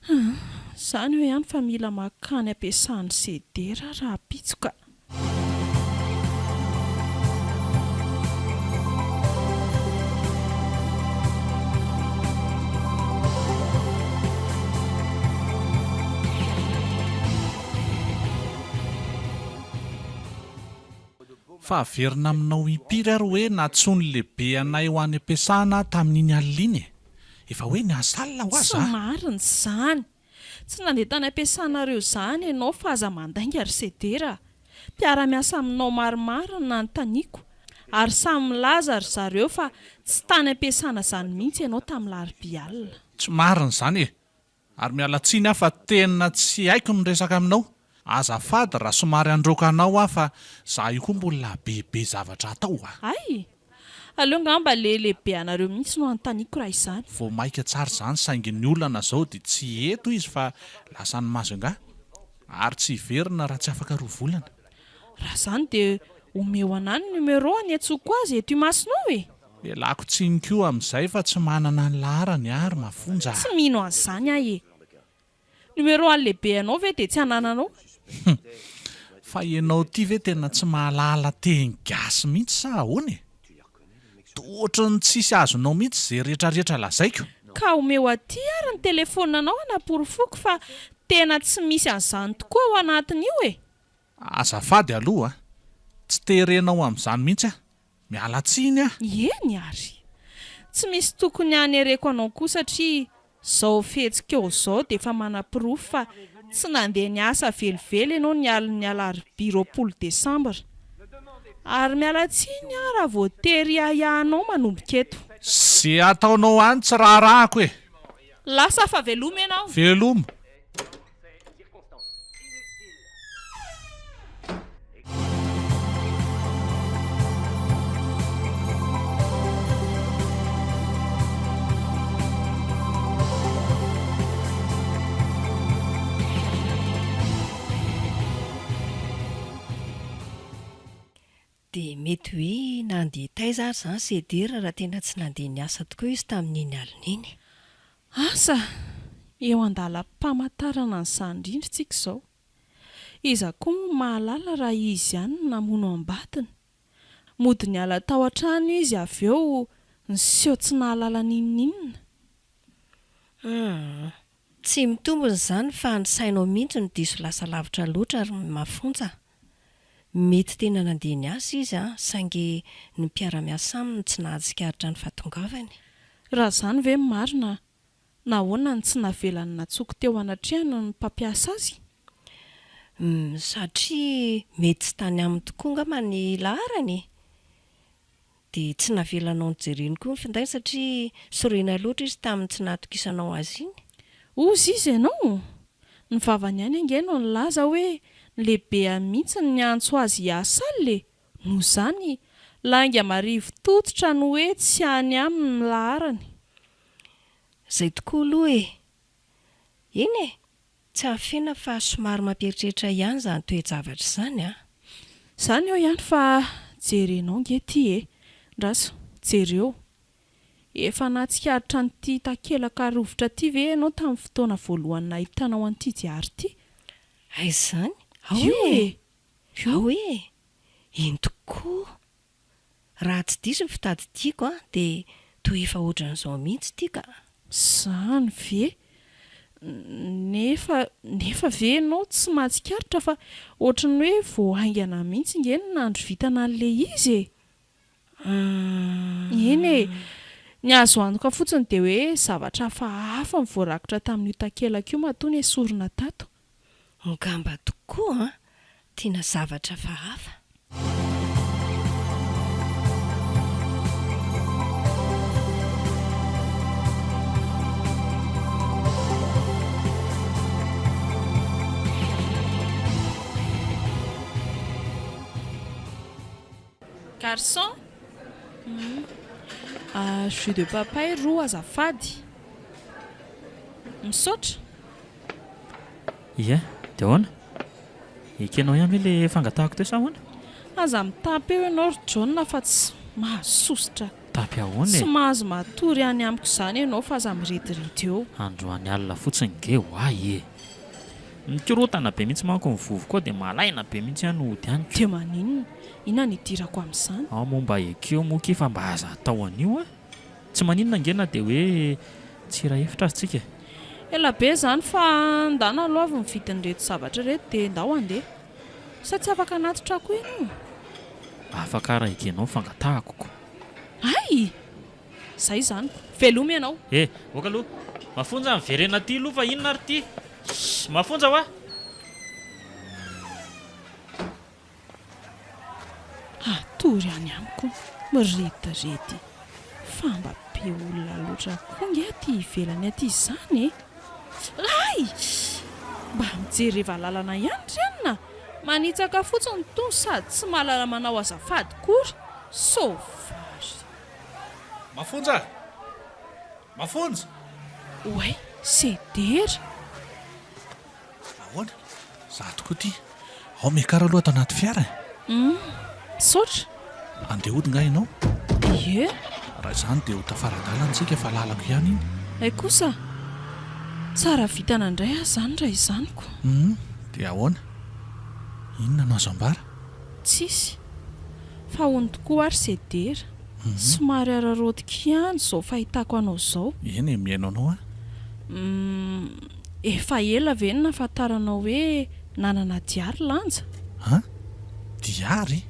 Hum, zany eo ihany fa mila makany ampiasan'i Sedera rahampitso ka. Fa averina aminao impiry ary hoe nantsoin'ny lehibe anay ho any am-piasana aho tamin'iny alina iny e! Efa hoe niasa alina ho Tsy aza. marina izany! Tsy nandeha tany am-piasanareo izany ianao fa aza mandainga ry Sedera a! Mpiara-miasa aminao maromaro no nanontaniako ary samy milaza ry zareo fa tsy tany am-piasana izany mihitsy ianao tamin'ny larobia alina. Tsy marina izany e! Ary miala tsiny aho fa tena tsy haiko ny miresaka aminao. Azafady raha somary handroaka anao aho fa za io koa mbola be be zavatra atao a! Hay! Aleo ngamba le lehibe anareo mihitsy no anontaniako raha izany. Vao maika tsara izany saingy ny olana zao dia tsy eto izy fa lasa any Majunga ary tsy hiverina raha tsy afaka roa volana. Raha izany dia omeo anah ny numéro aniantsoko azy eto imasonao e! Ialako tsiny koa amin'izay fa tsy manana ny laharany aho ry mafonja a! Tsy mino an'izany aho e! Numéro an'ny lehibe anao ve dia tsy anananao? Hum! Fa ianao ity ve tena tsy mahalala teny gasy mihitsy sa ahoana e? Toa ohatran'ny tsisy azonao mihitsy izay retraretra lazaiko. Ka omeo aty ary ny telefaoninanao hanaporofoko fa tena tsy misy an'izany tokoa ao anatin'io e! Azafady aloha a! Tsy terenao amin'izany mihitsy aho. Miala tsiny aho. Eny ary. Tsy misy tokony hanereko anao koa satria izao fihetsikao izao dia efa manaporofo fa tsy nandeha niasa velively ianao ny alin'ny alarobia 20 desambra. Ary miala tsiny aho raha voatery hiahiahy anao manomboka eto. Ze ataonao any tsy raharahako e! Lasa fa veloma ianao. Veloma. Dia mety hoe nandeha taiza ary izany Sedera raha tena tsy nandeha niasa tokoa izy tamin'iny alina iny? Asa! Eo an-dalam-pamantarana an'izany indrindra isika izao. Iza koa moa mahalala raha izy ihany no namono am-badiny? Mody niala tao an-trano izy avy eo niseho tsy nahalala n'inon'inona. Humm. Tsy mitombina izany fa ny sainao mihitsy no diso lasa lavitra loatra ry Mafonja a! Mety tena nandeha niasa izy an, saingy ny mpiara-miasa aminy no tsy nahatsikaritra ny fahatongavany. Raha izany ve ny marina? Nahoana no tsy navelany natsoko teo anatrehany ny mpampiasa azy? Humm, satria mety tsy tany aminy tokoa angamba ny laharany e! Dia tsy navelanao nojereny koa ny findainy satria sorena loatra izy tamin'ny tsy nahatokisanao azy iny. Hozy izy ianao? Ny vavany ihany ange no nilaza hoe ny lehibeany mihitsy no niantso azy hiasa alina e! Noho izany, lainga marivo tototra ny hoe tsy any aminy ny laharany. Izay tokoa aloha e! Eny e! Tsy afenina fa somary mampieritreritra ihany izany toe-javatra izany an! Izany eo ihany fa jerenao nge ty e! Ndraso, jereo. Efa nahatsikaritra an'ity takelaka rovitra ity ve ianao tamin'ny fotoana voalohany nahitanao an'ity diary ity? Aiza izany? Ao Io e! e! Io! Ao e! Eny tokoa! Raha tsy diso ny fitadidiako an, dia toa efa ohatran'izao mihitsy ity ka. Izany ve? Nefa, nefa ve ianao tsy mahatsikaritra fa ohatry ny hoe vao haingana mihitsy nge no nandrovitana an'ilay izy e? Eny e! Ny azo antoka fotsiny dia hoe zavatra hafahafa no voarakitra tamin'io takelaka io matoa nesorina tato. Angamba tokoa an! Tena zavatra hafahafa. Garçon, jus de papaye roa azafady. Misaotra. Ie, dia ahoana? Ekenao ihany ve ilay fangatahako teo sa ahoana? Aza mitapy eo ianao ry Jaona fa tsy mahasosotra. Mitapy ahoana e? Tsy mahazo matory any amiko izany ianao fa aza mirediredy eo. Androany alina fotsiny nge ho ahy e! Mikorontana be mihitsy manko ny vovoko ao dia malaina be mihitsy aho no hody any ko. Dia maninona? Inona no idirako amin'izany? Ao moa mba ekeo moa ki fa mba aza atao an'io a! Tsy maninona ange na dia hoe tsy iray efitra aza tsika e! Ela be izany fa ndana aloha avy mividy an'ireto zavatra ireto dia ndao handeha. Sa tsy afaka hanatitra koa ianao? Afaka raha ekenao ny fangatahako ko. Hay! Izay izany ko. Veloma ianao. Eh! Ok aloha. Mafonja miverena aty aloha fa inona ary ity? Shh! Mafonja hoa! Hatory any amiko mirediredy fa mba be olona loatra koa nge aty ivelany aty izany e! Hay! Mba mijereva lalana ihany ry anona! Manitsaka fotsiny itony sady tsy mahalala manao azafady kory! Sauvage! Mafonja! Mafonja! Oay! Sedera! Ahoana? Za tokoa ity. Ao miakara aloha ato anaty fiara e. Humm, misaotra. Andeha hody nga ianao? Ie. Raha izany dia ho tafara-dalana isika fa lalako ihany iny. Hay kosa! Tsara vintana indray aho izany raha izany ko. Humm, dia ahoana? Inona no azo ambara? Tsisy. Fa hono tokoa ary Sedera. Somary araraotiko ihany izao fahitako anao izao. Eny e, mihaino anao aho. Humm, efa ela ve no nahafantaranao hoe nanana diary Lanja? An? Diary?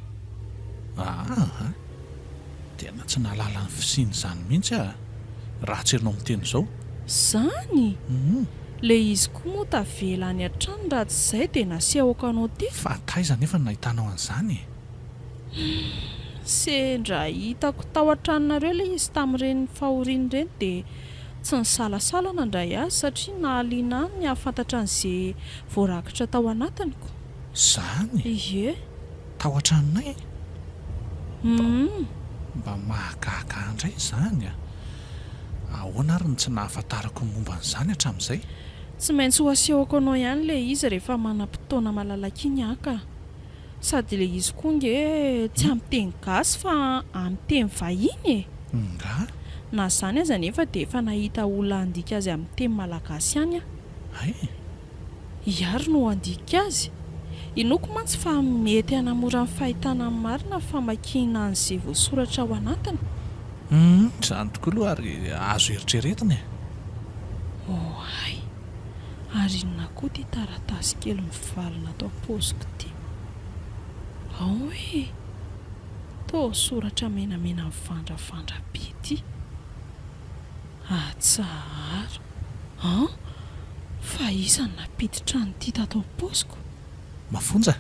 Aa! Tena tsy nahalala ny fisian'izany mihitsy aho raha tsy ianao miteny izao. Izany? Humm. Ilay izy koa moa tavela any an-trano raha tsy izay dia nasehoko anao teto. Fa taiza anefa no nahitanao an'izany e? Sendra hitako tao an-tranonareo ilay izy tamin'ireny fahoriana ireny dia tsy nisalasala nandray azy satria nahaliana ahy ny hahafantatra an'izay voarakitra tao anatiny ko. Izany? Ie. Tao an-tranonay? Humm. Mba mahagaga ahy indray izany a! Ahoana ary no tsy nahafantarako ny momba an'izany hatramin'izay? Tsy maintsy ho asehoko anao ihany ilay izy rehefa manam-potoana malalaka iny aho ka. Sady ilay izy koa nge tsy amin'ny teny gasy fa amin'ny teny vahiny e! Nga? Na izany aza anefa dia efa nahita olona handika azy amin'ny teny malagasy ihany aho. Hay! I Ary no handika azy. Inoako mantsy fa mety hanamora ny fahitana ny marina ny famakiana an'izay voasoratra ao anatiny. Hum, izany tokoa aloha ary azo eritreretina e! Oay! Ary inona koa ity taratasy kely mivalona ato am-paosiko ity? Ao e! Toa soratra menamena mivandravandra be ity. Atsaharo. An! Fa iza no nampiditra an'ity tato am-paosiko? Mafonja,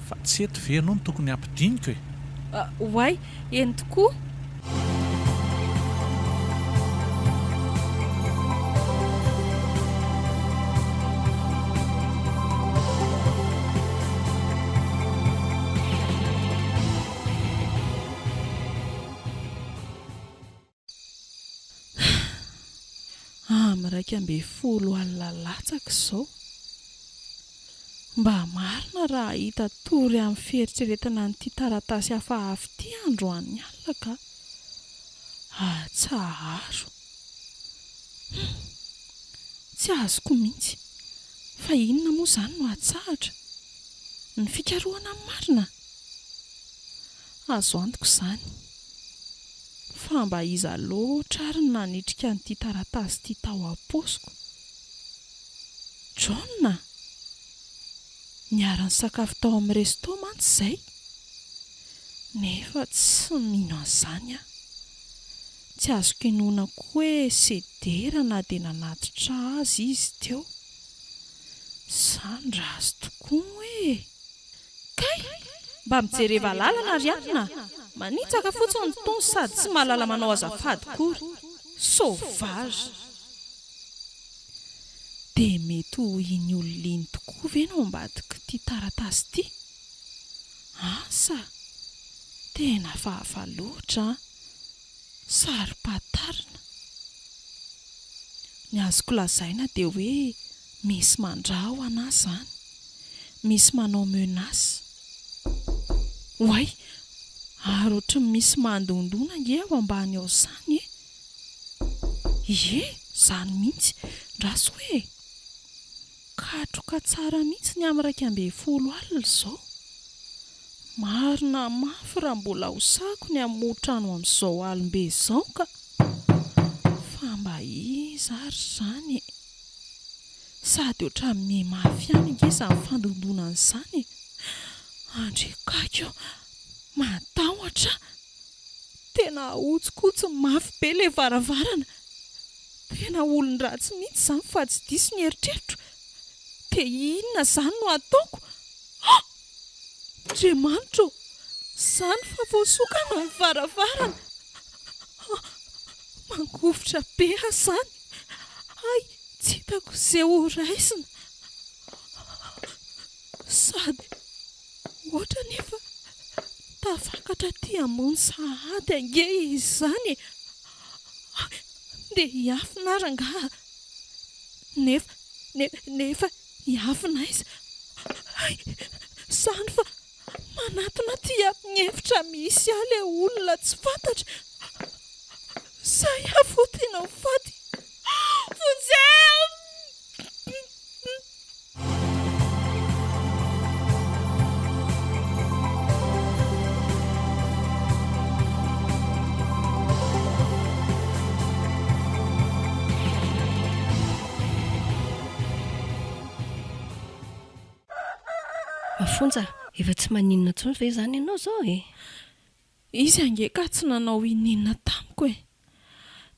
fa tsy eto ve ianao no tokony hampidiniko e? Oay, eny tokoa! Amin'ny 11 alina latsaka izao. Mba marina raha hahita tory amin'ny fieritreretana an'ity taratasy hafahafa ity androany alina ka. Atsaharo. Hum. Tsy azoko mihitsy. Fa inona moa izany no hatsahatra? Ny fikarohana ny marina? Azo antoka izany. Fa mba iza loatra ary no nanitrika an'ity taratasy ity tao am-paosiko? John a! Niara-nisakafo tao amin'ny resto mantsy izay. Nefa tsy mino an'izany aho. Tsy azoko inoana koa hoe Sedera na dia nanatitra azy izy teo. Izany ratsy tokoa moa e! Kay! Mba mijereva lalana ry anona a! Manitsaka fotsiny ny tony sady tsy mahalala manao azafady kory. Sauvage! Dia mety ho iny olona iny tokoa ve no ambadik'ity taratasy ity? Asa! Tena hafahafa loatra an! Saro-patarina. Ny azoko lazaina dia hoe misy mandrahona ahy izany. Misy manao menace. Oay! Ary ohatry ny misy mandondona ange ao ambany ao izany e! Ie, izany mihitsy. Ndraso hoe e! Katroka tsara mihitsy ny amin'ny 11 alina izao. Marina mafy raha mbola ho sahiko ny hamoha trano amin'izao alim-be izao ka! Fa mba iza ary izany e? Sady ohatran'ny miha-mafy ihany ange izany fandondonana izany e! Andriakaiky ô! Matahotra aho! Tena ahotsikotsy mafy be ilay varavarana! Tena olon-dratsy mihitsy izany fa tsy diso ny eritreritro! Dia inona izany no hataoko? Ah! Andriamanitra ô! Izany fa voasokana ny varavarana! Ah! Mangovitra be aho izany! Hay, tsy hitako izay ho raisina! Sady ohatra anefa tafakatra aty ambony sahady ange izy izany e! Ndeha hiafina ary angaha? Nefa, nefa hiafina aiza? Hay, izany fa manatona aty amin'ny efitra misy ahy ilay olona tsy fantatra. Izay aho vao tena ho faty. Vonjeo! Mafonja, efa tsy maninona intsony ve izany ianao izao e? Izy ange ka tsy nanao ininona tamiko e!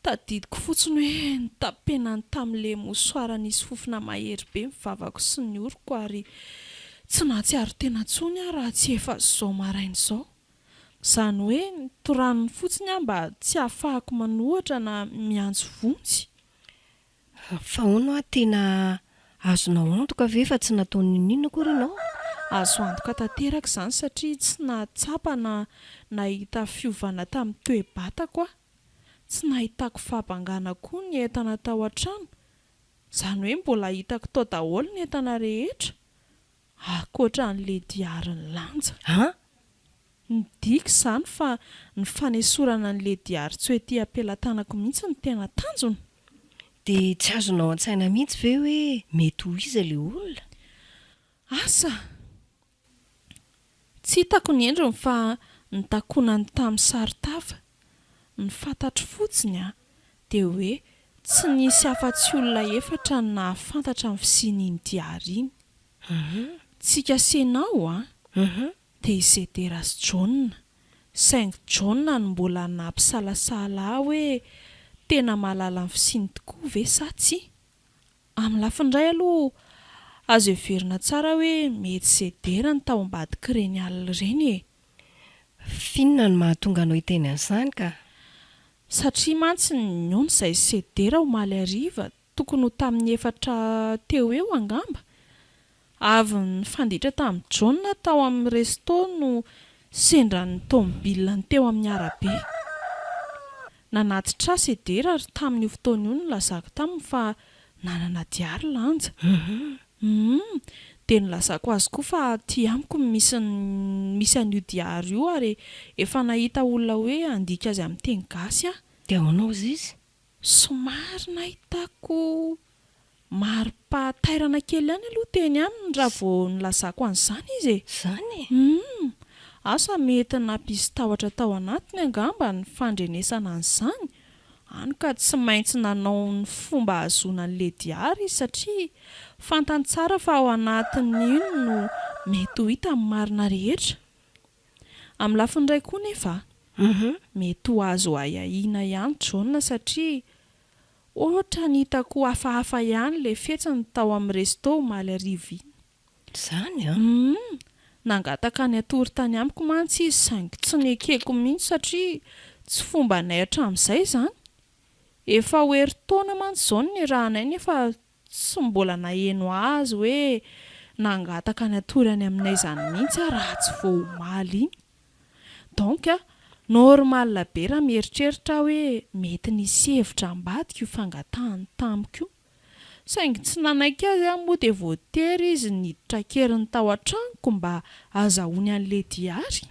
Tadidiko fotsiny hoe notapenany tamin'ilay mosoara nisy fofona mahery be ny vavako sy ny oroko ary tsy nahatsiaro tena intsony aho raha tsy efa izao maraina izao. Izany hoe notoraniny fotsiny aho mba tsy hahafahako manohatra na miantso vonjy. Fa hono hoa tena azonao antoka ve fa tsy natao n'inon'inona akory ianao? Azo antoka tanteraka izany satria tsy nahatsapa na nahita fiovana tamin'ny toe-batako aho. Tsy nahitako fahabangana koa ny entana tao an-trano, izany hoe mbola hitako tao daholo ny entana rehetra, ankoatra an'ilay diary nilanja. An! Midika izany fa ny fanesorana an'ilay diary tsy ho ety am-pelatanako mihitsy no tena tanjona. Dia tsy azonao an-tsaina mihitsy ve hoe mety ho iza ilay olona? Asa! Tsy hitako ny endriny fa notakonany tamin'ny saron-tava. Ny fantatro fotsiny dia hoe tsy nisy afa-tsy olona efatra no nahafantatra ny fisian'iny diary iny. Tsika sy ianao an! Dia i Sedera sy Jaona. Saingy Jaona no mbola nampisalasala ahy hoe tena mahalala ny fisiany tokoa ve sa tsia? Amin'ny lafiny iray aloha, azo heverina tsara hoe mety sedera ny tao ambadik'ireny alina ireny e! F'inona no mahatonga anao hiteny an'izany ka? Satria mantsy nihaona izahay sy Sedera omaly hariva, tokony ho tamin'ny efatra teo eo angamba. Avy nifanditra tamin'i John tao amin'ny resto no sendra ny tomobilany teo amin'ny arabe. Nanatitra ahy Sedera ary tamin'io fotoana io no nilazako taminy fa nanana diary Lanja. Humm. Dia nilazako azy koa fa aty amiko no misy ny misy an'io diary io ary efa nahita olona hoe handika azy amin'ny teny gasy aho. Dia ahoana hozy izy? Somary nahitako mari-pahatairana kely ihany aloha teny aminy raha vao nilazako an'izany izy e! Izany e? Humm. Asa mety nampisy tahotra tao anatiny angamba ny fandrenesana an'izany Hany ka tsy maintsy nanao ny fomba hahazoana an'ilay diary izy satria fantany tsara fa ao anatin'iny no mety ho hita ny marina rehetra. Amin'ny lafiny iray koa nefa, mety ho azo ahiahiana ihany John satria ohatran'ny hitako hafahafa ihany ilay fihetsiny tao amin'ny resto omaly hariva iny. Izany an? Humm! Nangataka ny hatory tany amiko mantsy izy saingy tsy nekeko mihitsy satria tsy fombanay hatramin'izay izany. Efa ho herintaona mantsy izao no niarahanay nefa tsy mbola naheno azy hoe nangataka ny hatory any aminay izany mihitsy aho raha tsy vao omaly iny. Donc, normal be raha mieritreritra aho hoe mety nisy hevitra ambadika io fangatahany tamiko io. Saingy tsy nanaiky azy aho moa dia voatery izy niditra an-keriny tao an-tranoko mba hahazahoany an'ilay diary.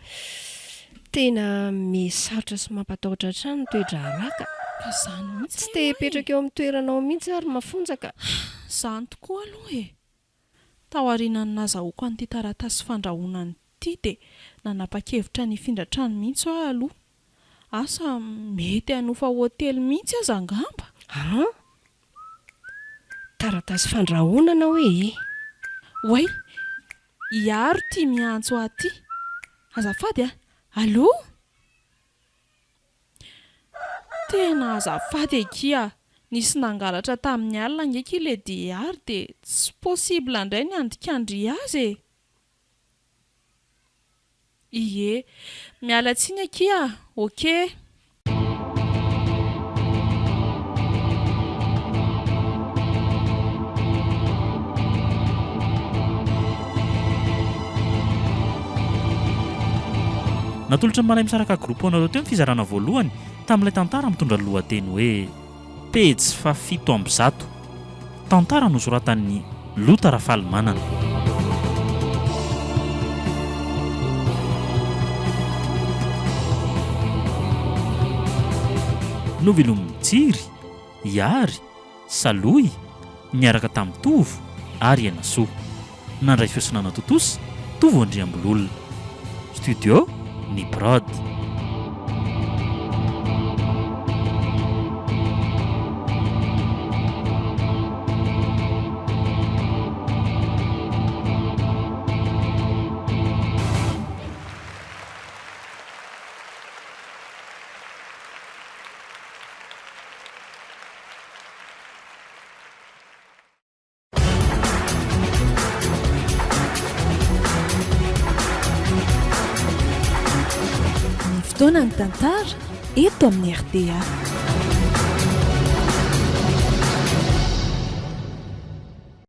Tena miha-sarotra sy mampatahotra hatrany ny toe-draharaha ka. Ka izany mihitsy Tsy anie te ho'a e! hipetraka eo amin'ny toeranao mihitsy aho ry mafonja ka. Izany tokoa aloha e! Taorian'ny nazahoako an'ity taratasy fandrahonana ity dia nanapa-kevitra ny hifindra trano mihitsy aho aloha. Asa mety hanofa hotely mihitsy aza angamba. An? Taratasy fandrahonana hoe e? Oay! I Aro ity miantso ahy ity. Azafady a! Allô? Tena azafady akia! Nisy nangalatra tamin'ny alina ange akia ilay diary dia tsy possible indray ny handikan-dry azy e! Ie. Miala tsiny akia! Ok! Natolotra ny Malay Misaraka Group ho anareo teo ny fizarana voalohany tamin'ilay tantara mitondra ny lohateny hoe Pejy faha-107. Tantara nosoratan'i Lota Rafalimanana. Novelomin'i Tsiry, Iary, Salohy, niaraka tamin'i Tovo ary Henasoa. Nandray feo sy nanatontosa, Tovo Andriambololona. Studio, Ny Prod. Ny fotoanan'ny tantara eto amin'ny rta.